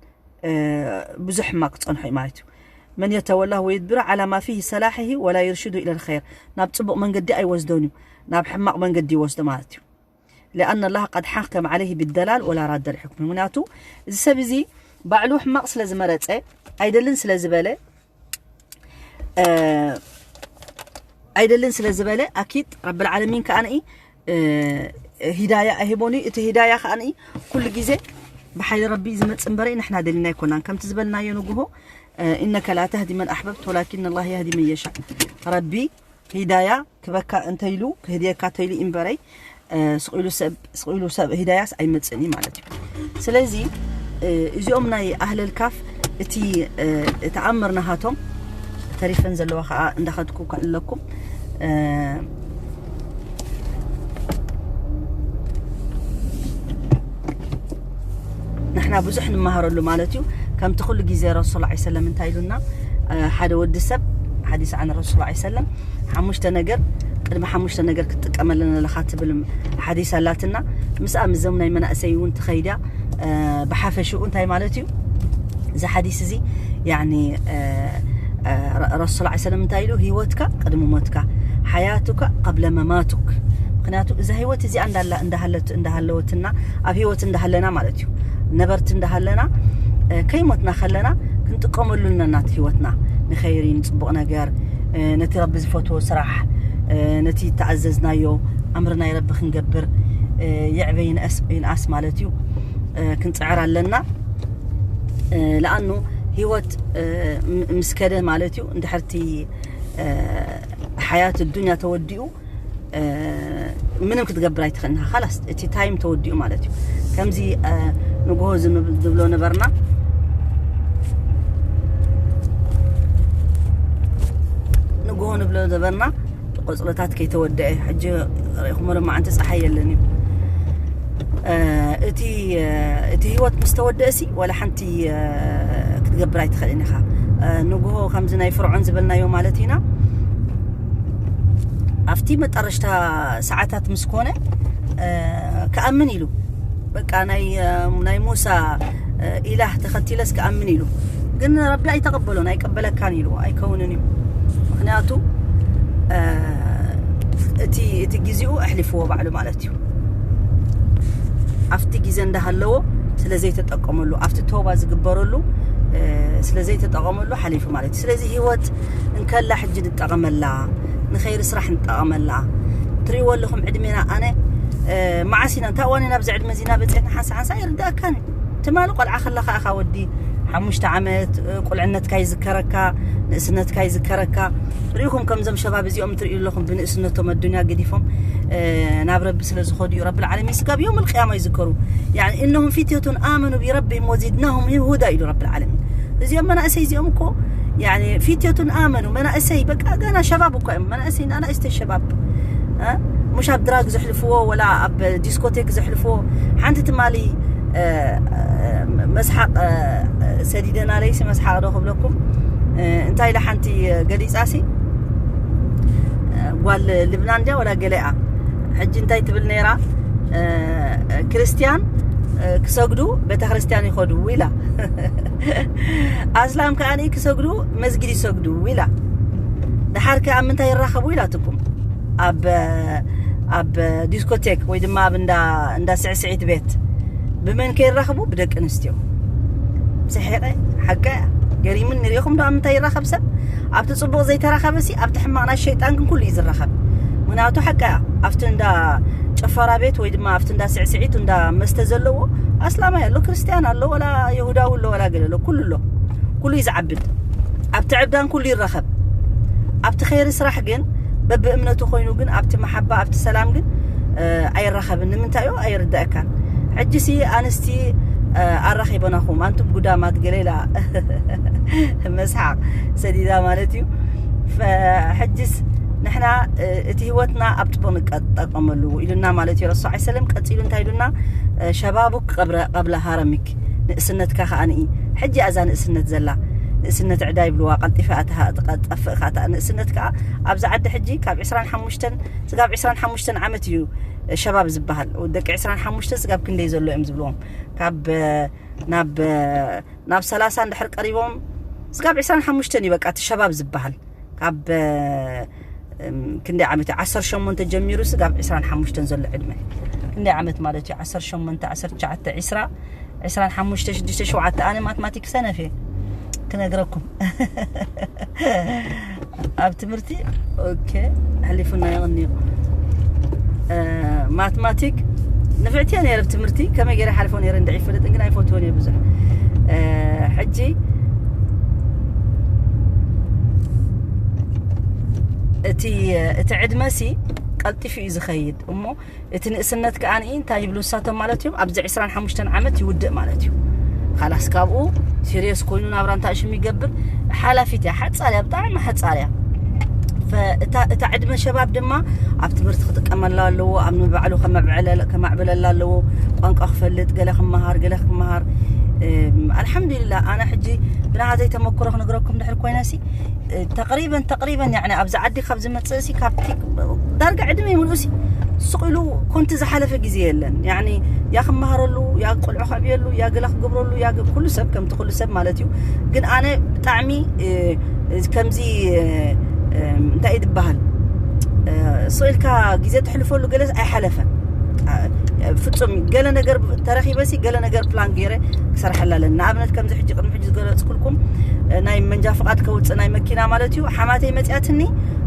ብዙሕ ሕማቅ ክፀንሖ እዩ ማለት እዩ። መን የተወላሁ ወዩድብሩ ዓላ ማ ፊሂ ሰላሒሂ ወላ ዩርሽዱ ኢለ ልኸይር፣ ናብ ፅቡቅ መንገዲ ኣይወስዶን እዩ፣ ናብ ሕማቅ መንገዲ ይወስዶ ማለት እዩ። ሊኣነ ላህ ቀድ ሓከመ ዓለይሂ ብደላል ወላ ራደ ልሕክሚ። ምክንያቱ እዚ ሰብ እዚ ባዕሉ ሕማቅ ስለ ዝመረፀ ኣይደልን ስለ ዝበለ ኣይደልን ስለ ዝበለ ኣኪድ ረብል ዓለሚን ከዓንኢ ሂዳያ ኣሂቦን እዩ። እቲ ሂዳያ ከዓንኢ ኩሉ ግዜ ብሓይሊ ረቢ ዝመፅእ እምበረ ንሕና ደሊና ኣይኮናን። ከምቲ ዝበልናዮ ንጉሆ ኢነከ ላ ተህዲ መን ኣሕበብት ወላኪን ላህ የህዲ መን የሻእ። ረቢ ሂዳያ ክበካ እንተይሉ ክህድየካ እንተይሉ እምበረይ ስቕ ኢሉ ሰብ ሂዳያስ ኣይመፅእን እዩ ማለት እዩ። ስለዚ እዚኦም ናይ ኣህለል ካፍ እቲ ተኣምር ናሃቶም ተሪፈን ዘለዋ ከዓ እንዳኸድኩ ከእለኩም ብዙሕ ንመሃረሉ ማለት እዩ። ከምቲ ኩሉ ግዜ ረሱል ላ ሰለም እንታይ ኢሉና? ሓደ ወዲ ሰብ ሓዲስ ዓን ረሱል ላ ሰለም ሓሙሽተ ነገር ቅድሚ ሓሙሽተ ነገር ክትጥቀመለን ኣለኻ ትብል ሓዲስ ኣላትና። ምስኣ ምዞም ናይ መናእሰይ እውን ትኸይድያ። ብሓፈሽኡ እንታይ ማለት እዩ እዚ ሓዲስ እዚ? ያኒ ረሱል ላ ሰለም እንታይ ኢሉ? ህይወትካ ቅድሚ ሞትካ፣ ሓያቱካ ቀብለ መማቱክ። ምክንያቱ እዛ ህይወት እዚኣ እንዳሃለወትና፣ ኣብ ህይወት እንዳሃለና ማለት እዩ፣ ነበርቲ እንዳሃለና፣ ከይሞትና ከለና ክንጥቀመሉ ኣለና እቲ ህይወትና ንኸይሪ፣ ንፅቡቕ ነገር፣ ነቲ ረቢ ዝፈትዎ ስራሕ፣ ነቲ ተኣዘዝናዮ፣ ኣምሪ ናይ ረቢ ክንገብር፣ ይዕበ ይንኣስ ማለት እዩ፣ ክንፅዕር ኣለና። ለኣኑ ህይወት ምስ ከደ ማለት እዩ፣ እንድሕርቲ ሓያት ዱንያ ተወዲኡ ምንም ክትገብር ኣይትኽእልና። ኻላስ እቲ ታይም ተወዲኡ ማለት እዩ። ከምዚ ንግሆ ዝብሎ ነበርና፣ ንግሆ ንብሎ ነበርና፣ ቆፅሎታት ከይተወደአ ሕጂ ርኢኹሞ ሎማዓንቲ ፀሓይ የለን እዩ። እቲ ህይወት ምስ ተወደእሲ ዋላ ሓንቲ ክትገብር ኣይትኽእልን ኢኻ። ንግሆ ከምዚ ናይ ፍርዖን ዝበልናዮ ማለት ኢና፣ ኣብቲ መጠረሽታ ሰዓታት ምስ ኮነ ክኣምን ኢሉ፣ በቃ ናይ ሙሳ ኢላህ ተኸቲለስ ክኣምን ኢሉ። ግን ረቢ ኣይተቐበሎን፣ ኣይቀበለካን ኢሉ፣ ኣይከውንን እዩ። ምክንያቱ እቲ ግዜኡ ኣሕሊፍዎ ባዕሉ ማለት እዩ። ኣብቲ ግዜ እንዳሃለዎ ስለ ዘይተጠቀመሉ፣ ኣብቲ ተውባ ዝግበረሉ ስለ ዘይተጠቀመሉ ሓሊፉ ማለት እዩ። ስለዚ ህይወት እንከላ ሕጂ ንጠቐመላ፣ ንኸይሪ ስራሕ ንጠቐመላ። ትሪእዎ ኣለኹም ዕድሜና። ኣነ መዓስ ኢና፣ እንታይ እዋን ኢና ኣብዚ ዕድመ እዚና በፂሕና ሓንሳ ሓንሳ ኣይርዳእካን እዩ። ትማሊ ቆልዓ ከለኻ ኢኻ ወዲ ሓሙሽተ ዓመት፣ ቁልዕነትካ ይዝከረካ፣ ንእስነትካ ይዝከረካ። ርኢኹም ከምዞም ሸባብ እዚኦም ትርእዩ ኣለኹም፣ ብንእስነቶም ኣዱንያ ገዲፎም ናብ ረቢ ስለ ዝኸዱ እዩ ረቢ ዓለሚን ስጋብ ዮም ልቅያማ ይዝከሩ። እነሁም ፊትየቱን ኣመኑ ቢረቢም ወዚድናሁም ሁዳ ኢሉ ረቢ ዓለሚን። እዚኦም መናእሰይ እዚኦም እኮ ፊትየቱን ኣመኑ መናእሰይ በቃ ገና ሸባብ እኳ እዮም መናእሰይ፣ ኣናእሽተይ ሸባብ። ሙሽ ኣብ ድራግ ዘሕልፍዎ ወላ ኣብ ዲስኮቴክ ዘሕልፍዎ። ሓንቲ ትማሊ መስሓቕ ሰዲደና ለይሲ መስሓቕ ዶ ክብለኩም እንታይ ኢለ ሓንቲ ገሊፃ ሲ ጓል ልብናን ድያ ወላ ገለኣ ሕጂ እንታይ ትብል ነይራ? ክርስቲያን ክሰግዱ ቤተ ክርስቲያን ይኸዱ ኢላ፣ ኣስላም ከኣ ክሰግዱ መስጊድ ይሰግዱ ኢላ። ደሓር ከ ኣብ ምንታይ ይራኸቡ ኢላትኩም? ኣብ ኣብ ዲስኮቴክ ወይ ድማ ኣብ እንዳ እንዳ ስዕስዒት ቤት ብመን ከይራኸቡ? ብደቂ ኣንስትዮ። ስሒቐ ሓቀ እያ። ገሪሙን ንሪኢኹም ዶ ኣብ ምንታይ ይራኸብ ሰብ? ኣብቲ ፅቡቕ ዘይተራኸበ ሲ ኣብቲ ሕማቕ ናይ ሸይጣን ግን ኩሉ እዩ ዝራኸብ። ምክንያቱ ሓቀ እያ። ኣብቲ እንዳ ጭፈራ ቤት ወይ ድማ ኣብቲ እንዳ ስዕስዒት እንዳ መስተ ዘለዎ ኣስላማይ ኣሎ፣ ክርስቲያን ኣሎ፣ ወላ የሁዳዊ ኣሎ፣ ወላ ገለ ኣሎ፣ ኩሉ ኣሎ። ኩሉ እዩ ዝዓብድ። ኣብቲ ዕብዳን ኩሉ ይራኸብ። ኣብቲ ኸይሪ ስራሕ ግን በብእምነቱ ኮይኑ ግን ኣብቲ መሓባ ኣብቲ ሰላም ግን ኣይራኸብን። ንምንታይ ዮ ኣይርዳእካን። ሕጂ ሲ ኣንስቲ ኣራኺበናኹም ኣንቱም ጉዳማት ገሌላ መስሓቕ ሰዲዳ ማለት እዩ። ሕጅስ ንሕና እቲ ህይወትና ኣብ ጥቡቕ ንጠቀመሉ ኢሉና ማለት እዩ ረሱ ዓይ ሰለም። ቀፂሉ እንታይ ኢሉና? ሸባቡክ ቀብለ ሃረሚክ፣ ንእስነትካ ከዓ ንኢ። ሕጂ እዛ ንእስነት ዘላ ንእስነት ዕዳ ይብልዋ፣ ቀልጢፋ ትጠፍእ ከዓ ንእስነት ከዓ ኣብዚ ዓዲ ሕጂ ካብ ዕስራን ሓሙሽተን ስጋብ ዕስራን ሓሙሽተን ዓመት እዩ ሸባብ ዝበሃል። ደቂ ዕስራን ሓሙሽተን ስጋብ ክንደይ ዘሎ እዮም ዝብልዎም? ካብ ናብ ናብ ሰላሳ እንድሕር ቀሪቦም ስጋብ ዕስራን ሓሙሽተን እዩ በቃ እቲ ሸባብ ዝበሃል። ካብ ክንደይ ዓመት እዩ? ዓሰርተ ሸሞንተ ጀሚሩ ስጋብ ዕስራን ሓሙሽተን ዘሎ ዕድመ ክንደይ ዓመት ማለት እዩ? ዓሰርተ ሸሞንተ፣ ዓሰርተ ትሽዓተ፣ ዕስራ፣ ዕስራን ሓሙሽተ፣ ሽዱሽተ፣ ሸውዓተ። ኣነ ማትማቲክ ሰነፍ እየ ክነግረኩም። ኣብ ትምህርቲ ኦኬ፣ ኣሕሊፉና ይቕንዩ። ማትማቲክ ንፍዕቲ እየ ነይረ ብትምህርቲ፣ ከመይ ገይረ ሓልፎ ነይረ እንድዒ ይፈልጥን ግን ኣይፈትዎን እየ ብዙሕ። ሕጂ እቲ እቲ ዕድመ ሲ ቀልጢፉ እዩ ዝኸይድ እሞ እቲ ንእስነት ከኣ እንታይ ይብሉ ንሳቶም ማለት እዮም፣ ኣብዚ ዕስራን ሓሙሽተን ዓመት ይውድእ ማለት እዩ። ካላስ ካብኡ ሲሪየስ ኮይኑ ናብራ እንታይ ሽም ይገብር? ሓላፊት እያ፣ ሓጻር እያ፣ ብጣዕሚ ሓጻር እያ። እታ ዕድመ ሸባብ ድማ ኣብ ትምህርቲ ክጥቀመላ ኣለዎ፣ ኣብ ንባዕሉ ከማዕብለላ ኣለዎ፣ ቋንቋ ክፈልጥ፣ ገለ ክመሃር፣ ገለ ክመሃር። ኣልሓምዱሊላ። ኣነ ሕጂ ብናሃተይ ተመክሮ ክነግረኩም ድሕር ኮይነሲ፣ ተቅሪበን ተቅሪበን ያኒ ኣብዚ ዓዲ ካብ ዝመፅእ ሲ ካብቲ ዳርጋ ዕድመ ይምልኡ ሲ ስቕ ኢሉ ኮንቲ ዝሓለፈ ግዜ የለን። ያኒ ያ ክመሃረሉ፣ ያ ቆልዑ ከዕብየሉ፣ ያ ገላ ክገብረሉ፣ ያ ገ- ኩሉ ሰብ ከምቲ ኩሉ ሰብ ማለት እዩ። ግን ኣነ ብጣዕሚ ከምዚ እንታይ እዩ ዝበሃል፣ ስቕ ኢልካ ግዜ ተሕልፈሉ ገለስ ኣይሓለፈን። ፍጹም ገለ ነገር ተረኺበ ሲ ገለ ነገር ፕላን ገይረ ክሰርሐላ ኣለኒ። ንኣብነት ከምዚ ሕጂ ቅድሚ ሕጂ ዝገለጽኩልኩም ናይ መንጃ ፍቓድ ከውጽእ ናይ መኪና ማለት እዩ። ሓማተይ መጽያትኒ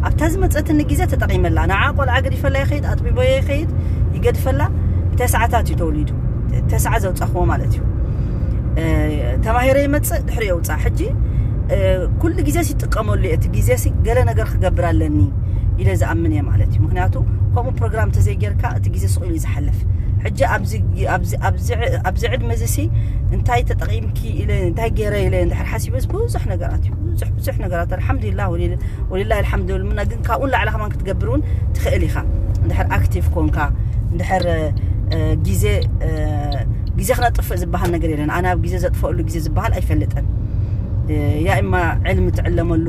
ኣብታ ዝመጸትኒ ግዜ ተጠቒመላ። ንዓ ቆልዓ ገዲፈላ ይኸይድ፣ ኣጥቢቦ ይኸይድ፣ ይገድፈላ። ብተስዓታት እዩ ተወሊዱ። ተስዓ ዘውጻኽዎ ማለት እዩ። ተማሂረ ይመጽእ ድሕሪ የውጻ። ሕጂ ኩሉ ግዜ ይጥቀመሉ እየ። እቲ ግዜ ሲ ገለ ነገር ክገብር ኣለኒ ኢለ ዝኣምን እየ ማለት እዩ። ምክንያቱ ከምኡ ፕሮግራም ተዘይጌርካ እቲ ግዜ ስቕ ኢሉ እዩ ዝሓልፍ። ሕጂ ኣብዚ ዕድመ እዚ ሲ እንታይ ተጠቒምኪ ኢለ እንታይ ገይረ ኢለ እንድሕር ሓሲበስ ብዙሕ ነገራት እዩ። ብዙሕ ብዙሕ ነገራት ኣልሓምዱሊላ ወሊላ ኣልሓምዱሊላ። ግን ካብኡ ንላዕሊ ከማን ክትገብር እውን ትኽእል ኢኻ። እንድሕር ኣክቲቭ ኮንካ እንድሕር ግዜ ግዜ ክነጥፍእ ዝበሃል ነገር የለን። ኣነ ኣብ ግዜ ዘጥፈእሉ ግዜ ዝበሃል ኣይፈልጥን። ያ እማ ዕልሚ ትዕለመሉ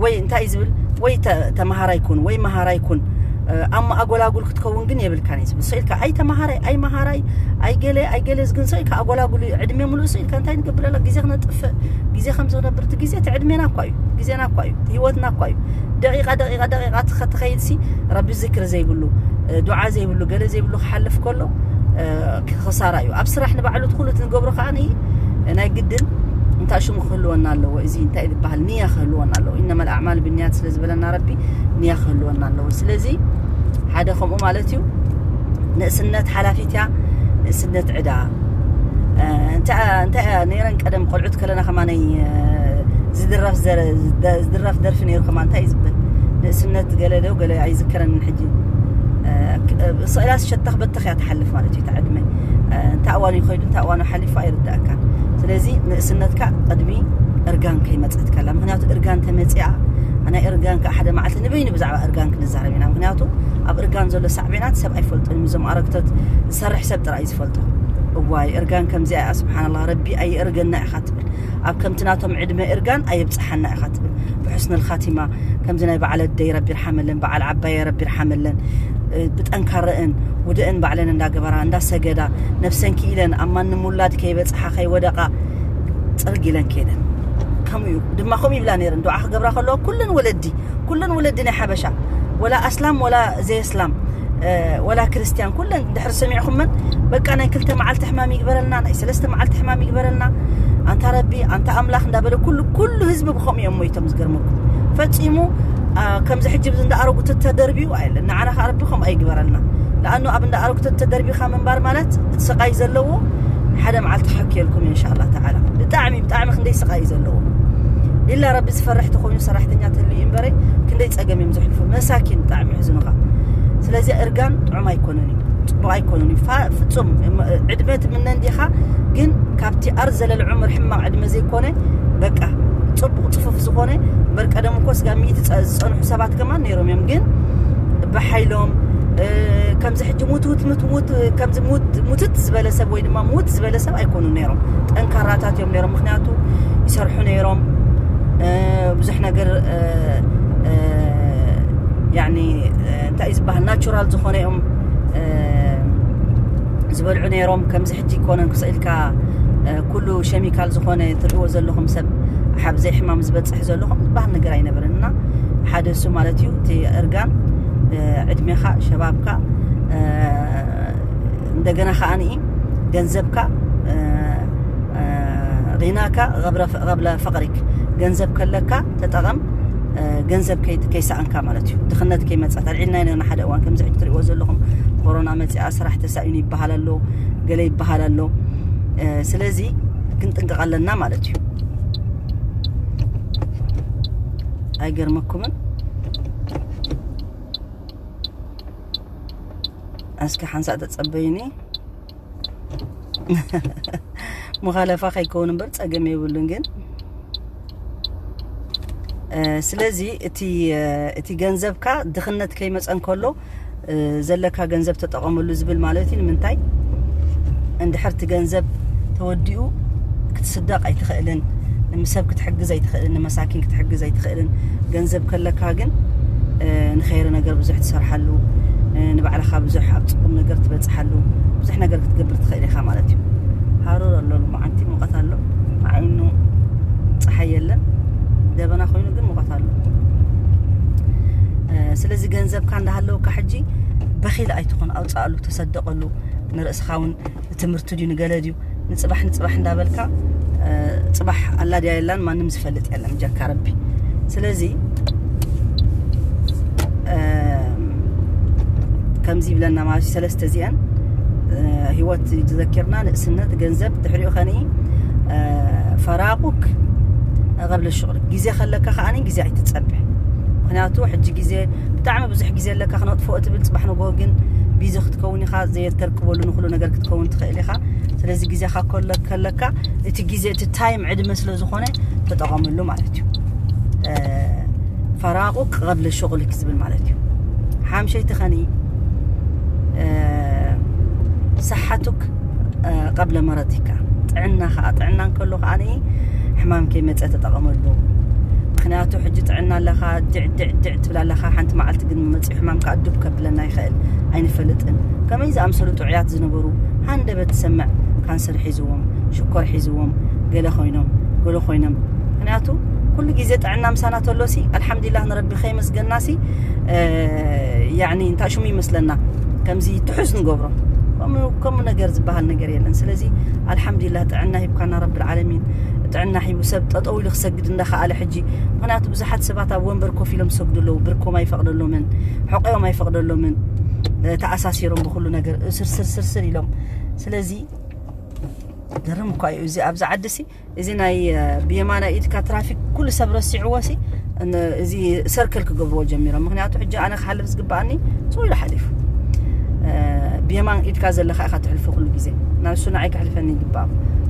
ወይ እንታይ ዝብል ወይ ተመሃራይ ኩን ወይ መሃራይ ኩን ኣማ ኣጎላጉል ክትከውን ግን የብልካን እዩ ዝብል። ሰኢልካ ኣይ ተመሃራይ ኣይ መሃራይ ኣይ ገለ ኣይ ገለ ዝግን ሰኢልካ ኣጎላጉል ዕድሜ ሙሉእ ሰኢልካ እንታይ ንገብር ኣላ ግዜ ክነጥፍእ ግዜ ከም ዝነብር እቲ ግዜ እቲ ዕድሜና እኳ እዩ ግዜና እኳ እዩ ህይወትና እኳ እዩ። ደቂቃ ደቂቃ ደቂቃ ትኸትኸይድ ሲ ረቢ ዝክር ዘይብሉ ዱዓ ዘይብሉ ገለ ዘይብሉ ክሓልፍ ከሎ ክሳራ እዩ። ኣብ ስራሕ ንባዕሉ ትኩሉ ትንገብሮ ከዓ ናይ ግድን እንታይ ሽሙ ክህልወና ኣለዎ። እዚ እንታይ ዝበሃል ንያ ክህልወና ኣለዎ። ኢነማ ኣዕማል ብንያት ስለ ዝበለና ረቢ ንያ ክህልወና ኣለዎ። ስለዚ ሓደ ከምኡ ማለት እዩ። ንእስነት ሓላፊት እያ። ንእስነት ዕዳ እንታይ ነይረን ቀደም ቆልዑት ከለና ከማነይ ዝድረፍ ደርፊ ነይሩ ከማ እንታይ ዝብል ንእስነት ገለ ዶ ገለ ኣይዝከረንን ሕጂ። ስእላ ሸተኽ በተኽ እያ ትሓልፍ ማለት እዩ። ተዕድመ እንታይ እዋኑ ይኸይዱ እንታይ እዋኑ ሓሊፉ ኣይርዳእካን። ስለዚ ንእስነትካ ቅድሚ እርጋን ከይመፀት ከላ ምክንያቱ እርጋን ተመፅያ ናይ እርጋን ከዓ ሓደ መዓልቲ ንበይኑ ብዛዕባ እርጋን ክንዛረብ ኢና። ምክንያቱ ኣብ እርጋን ዘሎ ሳዕቤናት ሰብ ኣይፈልጡን። እዞም ኣረግቶት ዝሰርሕ ሰብ ጥራይ ዝፈልጦ። እዋይ እርጋን ከምዚኣ እያ ስብሓንላ ረቢ ኣይእርገና ኢኻ ትብል። ኣብ ከምቲ ናቶም ዕድመ እርጋን ኣይብፅሓና ኢኻ ትብል። ብሑስነል ካቲማ ከምዚ ናይ በዓል ኣደይ ረቢ ይርሓመለን በዓል ዓባየ ረቢ ይርሓመለን። ብጠንካረእን ውድእን ባዕለን እንዳገበራ እንዳሰገዳ ነብሰን ክኢለን ኣብ ማንም ውላድ ከይበፅሓ ከይወደቃ ፅርግ ኢለን ከይደን። ከምኡ እዩ ድማ ከምኡ ይብላ ነይረን ዱዓ ክገብራ ከለዋ ኩለን ወለዲ ኩለን ወለዲ ናይ ሓበሻ ወላ ኣስላም ወላ ዘይኣስላም ወላ ክርስትያን ኩለን ድሕሪ ሰሚዕኹመን በቃ ናይ ክልተ መዓልቲ ሕማም ይግበረልና ናይ ሰለስተ መዓልቲ ሕማም ይግበረልና ኣንታ ረቢ ኣንታ ኣምላኽ እንዳበለ ኩሉ ኩሉ ህዝቢ ብኸምኡ እዮም ሞይቶም። ዝገርመኩም ፈፂሙ ከምዚ ሕጂ ብዚ እንዳኣረጉ ተደርቢዩ ኣይለን ንዓና ከዓ ረቢ ከምኡ ኣይግበረልና። ለኣኑ ኣብ እንዳኣረጉ ተደርቢኻ ምንባር ማለት እቲ ስቃይ ዘለዎ ሓደ መዓልቲ ክሕክየልኩም እንሻላ ተዓላ። ብጣዕሚ ብጣዕሚ ክንደይ ስቃይ ዘለዎ ኢላ ረቢ ዝፈርሕ ተኮይኑ ሰራሕተኛ ተልዩ እምበረ ክንደይ ፀገም እዮም ዝሕልፉ መሳኪን ብጣዕሚ ሕዝኑኻ። ስለዚ እርጋን ጥዑም ኣይኮነን እዩ ፅቡቅ ኣይኮነን እዩ። ፍፁም ዕድመ ትምነ እንዲኻ ግን ካብቲ ኣር ዘለል ዑምር ሕማቅ ዕድመ ዘይኮነ በቃ ፅቡቅ ፅፉፍ ዝኾነ እምበር ቀደም እኮ ስጋ ሚእቲ ዝፀንሑ ሰባት ከማን ነይሮም እዮም ግን ብሓይሎም ከምዚ ሕጂ ሙትውት ምትውት ከምዚ ሙትት ዝበለ ሰብ ወይ ድማ ሙት ዝበለ ሰብ ኣይኮኑ ነይሮም። ጠንካራታት እዮም ነይሮም ምክንያቱ ይሰርሑ ነይሮም። ብዙሕ ነገር ያኒ እንታይ እዩ ዝበሃል ናቹራል ዝኾነ እዮም ዝበልዑ ነይሮም። ከምዚ ሕጂ ይኮነን ክስእልካ ኩሉ ሸሚካል ዝኾነ ትርእዎ ዘለኹም ሰብ ሓብ ዘይሕማም ዝበፅሕ ዘለኹም ዝበሃል ነገር ኣይነበረን እና ሓደ እሱ ማለት እዩ እቲ እርጋን ዕድሜኻ ሸባብካ እንደገና ከዓኒ ገንዘብካ ሪናካ ቐብለ ፈቕሪክ ገንዘብ ከለካ ተጠቐም። ገንዘብ ከይሰኣንካ ማለት እዩ። ድኽነት ከይመፅእ ኣልዒልና ኢና ሓደ እዋን ከምዚ ሕጂ ትሪእዎ ዘለኹም ኮሮና መፅኣ ስራሕ ተሳኢኑ ይበሃል ኣሎ ገለ ይበሃል ኣሎ። ስለዚ ክንጥንቀቕ ኣለና ማለት እዩ። ኣይገርመኩምን? እስኪ ሓንሳእ ተፀበዩኒ። ሙኻለፋ ከይከውን እምበር ፀገም የብሉን ግን ስለዚ እቲ እቲ ገንዘብካ ድኽነት ከይመፀን ከሎ ዘለካ ገንዘብ ተጠቐመሉ ዝብል ማለት እዩ። ንምንታይ እንድሕር እቲ ገንዘብ ተወዲኡ ክትስደቕ ኣይትኽእልን፣ ንሰብ ክትሕግዝ ኣይትኽእልን፣ ንመሳኪን ክትሕግዝ ኣይትኽእልን። ገንዘብ ከለካ ግን ንኸይረ ነገር ብዙሕ ትሰርሓሉ፣ ንባዕልኻ ብዙሕ ኣብ ፅቁም ነገር ትበፅሓሉ፣ ብዙሕ ነገር ክትገብር ትኽእል ኢኻ ማለት እዩ። ሃሩር ኣሎ፣ መዓንቲ ሙቐት ኣሎ፣ ዓይኑ ፀሓይ የለን፣ ደበና ኮይኑ ግን ሙቐት ኣሎ። ስለዚ ገንዘብካ እንዳሃለወካ ሕጂ በኺል ኣይትኾን፣ ኣውፅኣሉ፣ ተሰደቐሉ። ንርእስኻ እውን ንትምህርቲ ድዩ ንገለ ድዩ ንፅባሕ ንፅባሕ እንዳበልካ፣ ፅባሕ ኣላ ድያ የላን ማንም ዝፈልጥ የለን ጀካ ረቢ። ስለዚ ከምዚ ይብለና ማለት ሰለስተ እዚአን፣ ህይወት ዝዘኪርና፣ ንእስነት፣ ገንዘብ፣ ድሕሪኡ ኸኒ ፈራቁክ ቀብለ ሽቕል። ግዜ ከለካ ከዓኒ ግዜ ኣይትፀብሕ። ምክንያቱ ሕጂ ግዜ ብጣዕሚ ብዙሕ ግዜ ኣለካ ክነጥፍኦ ትብል፣ ፅባሕ ንግሆ ግን ቢዚ ክትከውን ኢኻ፣ ዘየተርክበሉ ንኩሉ ነገር ክትከውን ትኽእል ኢኻ። ስለዚ ግዜኻ ከለካ እቲ ግዜ እቲ ታይም ዕድመ ስለ ዝኾነ ተጠቐምሉ ማለት እዩ። ፈራቁክ ቀብለ ሽቁልክ ዝብል ማለት እዩ። ሓምሸይቲ ኸኒ ሰሓቱክ ቀብለ መረቲካ፣ ጥዕና ከዓ፣ ጥዕና እንከሎ ከዓ ሕማም ከይመፀ ተጠቐመሉ። ምክንያቱ ሕጂ ጥዕና ኣለኻ፣ ድዕ ድዕ ድዕ ትብል ኣለኻ፣ ሓንቲ መዓልቲ ግን መፂኡ ሕማም ከዓ ዱብ ከብለና ይኽእል፣ ኣይንፈልጥን። ከመይ ዝኣምሰሉ ጥዑያት ዝነበሩ ሃንደበት ትሰምዕ፣ ካንሰር ሒዝዎም፣ ሽኮር ሒዝዎም፣ ገለ ኮይኖም፣ ገለ ኮይኖም። ምክንያቱ ኩሉ ግዜ ጥዕና ምሳና ተሎሲ ኣልሓምዱሊላህ ንረቢ ከይመስገናሲ፣ ያኒ እንታይ ሽሙ ይመስለና፣ ከምዚ ትሑዝ ንገብሮ። ከምኡ ነገር ዝበሃል ነገር የለን። ስለዚ ኣልሓምዱሊላህ ጥዕና ሂብካና ረብል ዓለሚን። ጥዕና ሂቡ ሰብ ጠጠው ኢሉ ክሰግድ እንዳኸኣለ ሕጂ። ምክንያቱ ብዙሓት ሰባት ኣብ ወንበር ኮፍ ኢሎም ዝሰግዱ ኣለዉ፣ ብርኮም ኣይፈቕደሎምን፣ ሕቆዮም ኣይፈቕደሎምን። ተኣሳሲሮም ብኩሉ ነገር ስርስር ስርስር ኢሎም። ስለዚ ገርም እኳ እዩ እዚ ኣብዚ ዓዲ ሲ፣ እዚ ናይ ብየማናይ ኢድካ ትራፊክ ኩሉ ሰብ ረሲዕዎ ሲ፣ እዚ ሰርክል ክገብርዎ ጀሚሮም። ምክንያቱ ሕጂ ኣነ ክሓልፍ ዝግባኣኒ ሰው ኢሉ ሓሊፉ። ብየማን ኢድካ ዘለካ ኢካ ትሕልፎ ኩሉ ግዜ። ናብ እሱ ንዓይ ክሕልፈኒ ይግባእ።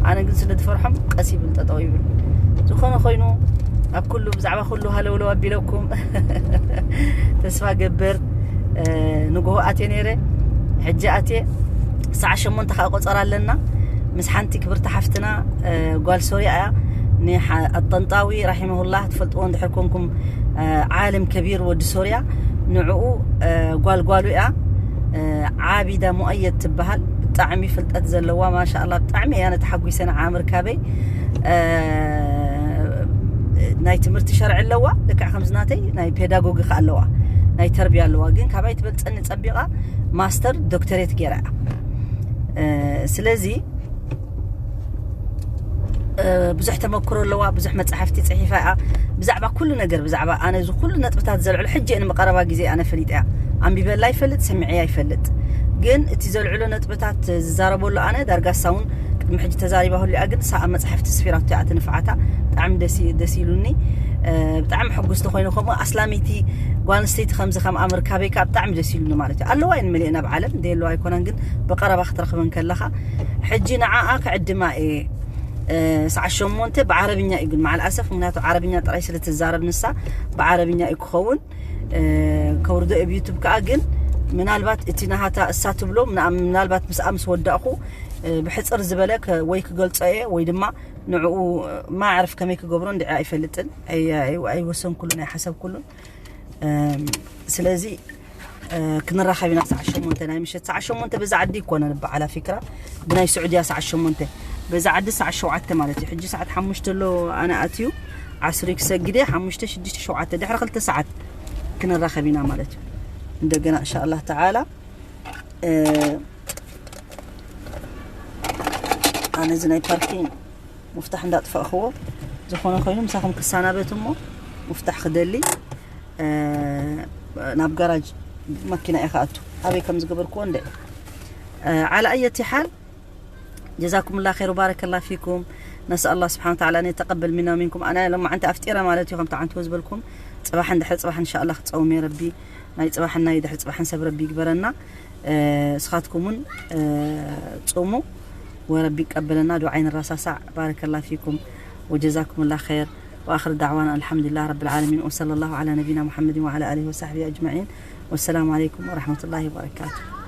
ኣነ ግን ስለ ዝፈርሖም ቀስ ይብል፣ ጠጠው ይብል። ዝኾነ ኮይኑ ኣብ ኩሉ ብዛዕባ ኩሉ ሃለውለው ኣቢለኩም ተስፋ ገብር። ንጎሆ ኣትየ ነይረ፣ ሕጂ ኣትየ። ሰዓ ሸሞንተ ከዓ ቆፀራ ኣለና ምስ ሓንቲ ክብርቲ ሓፍትና ጓል ሶርያ እያ። ንሓ-፣ ኣጠንጣዊ ራሒመሁላህ ትፈልጥዎ እንድሕር ኮንኩም ዓለም ከቢር ወዲ ሶርያ፣ ንዕኡ ጓልጓሉ እያ። ዓቢዳ ሙኣየድ ትበሃል፣ ብጣዕሚ ፍልጠት ዘለዋ ማሻኣላ። ብጣዕሚ እያ ነተሓጒሰ ንዓ ምርካበይ። ናይ ትምህርቲ ሸርዒ ኣለዋ፣ ልክዕ ከምዚ ናተይ ናይ ፔዳጎጊ ከ ኣለዋ፣ ናይ ተርቢያ ኣለዋ። ግን ካባይ ትበልፀኒ ፀቢቓ ማስተር ዶክተሬት ገይራ እያ። ስለዚ ብዙሕ ተመክሮ ኣለዋ፣ ብዙሕ መፅሓፍቲ ፅሒፋ እያ ብዛዕባ ኩሉ ነገር። ብዛዕባ ኣነ እዚ ኩሉ ነጥብታት ዘልዕሉ ሕጂ እየ ንመቐረባ ግዜ ኣነ ፈሊጠ እያ። ኣንቢበላ ይፈልጥ፣ ሰሚዐያ ይፈልጥ። ግን እቲ ዘልዕሎ ነጥብታት ዝዛረበሉ ኣነ ዳርጋ ሳውን ቅድሚ ሕጂ ተዛሪባ ህሉ እያ። ግን ሳኣ መፅሓፍቲ ስፊራቶ እያ እቲ ንፍዓታ። ብጣዕሚ ደስ ደስ ኢሉኒ። ብጣዕሚ ሕጉስቲ ኮይኑ ከምኡ ኣስላመይቲ ጓል ኣንስተይቲ ከምዚ ከም ኣምርካበይ ከዓ ብጣዕሚ ደስ ኢሉኒ ማለት እዩ። ኣለዋ እየን መሊአን ኣብ ዓለም ደየለዋ ኣይኮናን፣ ግን ብቐረባ ክትረኽበን ከለኻ ሕጂ ንዓኣ ክዕድማ እየ። ሰዓት ሸሞንተ ብዓረብኛ እዩ ግን መዓል ኣሰፍ፣ ምክንያቱ ዓረብኛ ጥራይ ስለ ትዛረብ ንሳ ብዓረብኛ እዩ ክኸውን። ከውርዶ ኣብ ዩቱብ ከዓ ግን ምናልባት እቲ ናሃታ እሳ ትብሎ ምና-፣ ምናልባት ምስኣ ምስ ወዳእኹ ብሕፅር ዝበለ ከ-፣ ወይ ክገልፆ እየ ወይ ድማ ንዕኡ ማዕርፍ ከመይ ክገብሮ እንድዒ ኣይፈልጥን፣ ኣይ-፣ ኣይ-፣ ኣይወሰንኩሉን ኣይሓሰብኩሉን። ስለዚ ክንራኸብ ኢና ሰዓት ሸሞንተ ናይ ምሸት። ሰዓት ሸሞንተ በዛ ዓዲ ይኮነ ንበዓል ኣፍሪካ፣ ብናይ ስዑድያ ሰዓት ሸሞንተ፣ በዛ ዓዲ ሰዓት ሸውዓተ ማለት እዩ። ሕጂ ሰዓት ሓሙሽተ ኣሎ ኣነ ኣትዩ ዓስሪ ክሰግደ ሓሙሽተ ሽዱሽተ ሸውዓተ ድሕሪ ክልተ ሰዓት ክንራኸብ ኢና ማለት እዩ። እንደገና እንሻኣላህ ተዓላ ኣነ እዚ ናይ ፓርኪንግ ሙፍታሕ እንዳጥፋእኽዎ፣ ዝኾነ ኮይኑ ምሳኹም ክሰናበት እሞ ሙፍታሕ ክደሊ ናብ ጋራጅ መኪና እየ ክኣቱ ኣበይ ከም ዝገበርክዎ እንደ። ዓላ ኣየቲ ሓል ጀዛኩም ላ ኸይር ወባረከላ ፊኩም። ነስኣል ላ ስብሓን ወተዓላ ኣን የተቀበል ሚና ወሚንኩም። ኣነ ሎማዓንቲ ኣፍጢረ ማለት እዩ ከምቲ ዓንትዎ ዝበልኩም። ፅባሕ እንድሕር ፅባሕ እንሻኣላ ክፀውም እየ ረቢ። ናይ ፅባሕን ናይ ድሕሪ ፅባሕን ሰብ ረቢ ይግበረና። እስኻትኩም እውን ፅሙ ወረቢ ይቀበለና። ዱዓ ይንረሳሳዕ። ባረከላ ፊኩም ወጀዛኩም ላ ኸይር። وآخر دعوانا الحمد لله رب العالمين، وصلى الله على نبينا محمد وعلى آله وصحبه أجمعين. والسلام عليكم ورحمة الله وبركاته.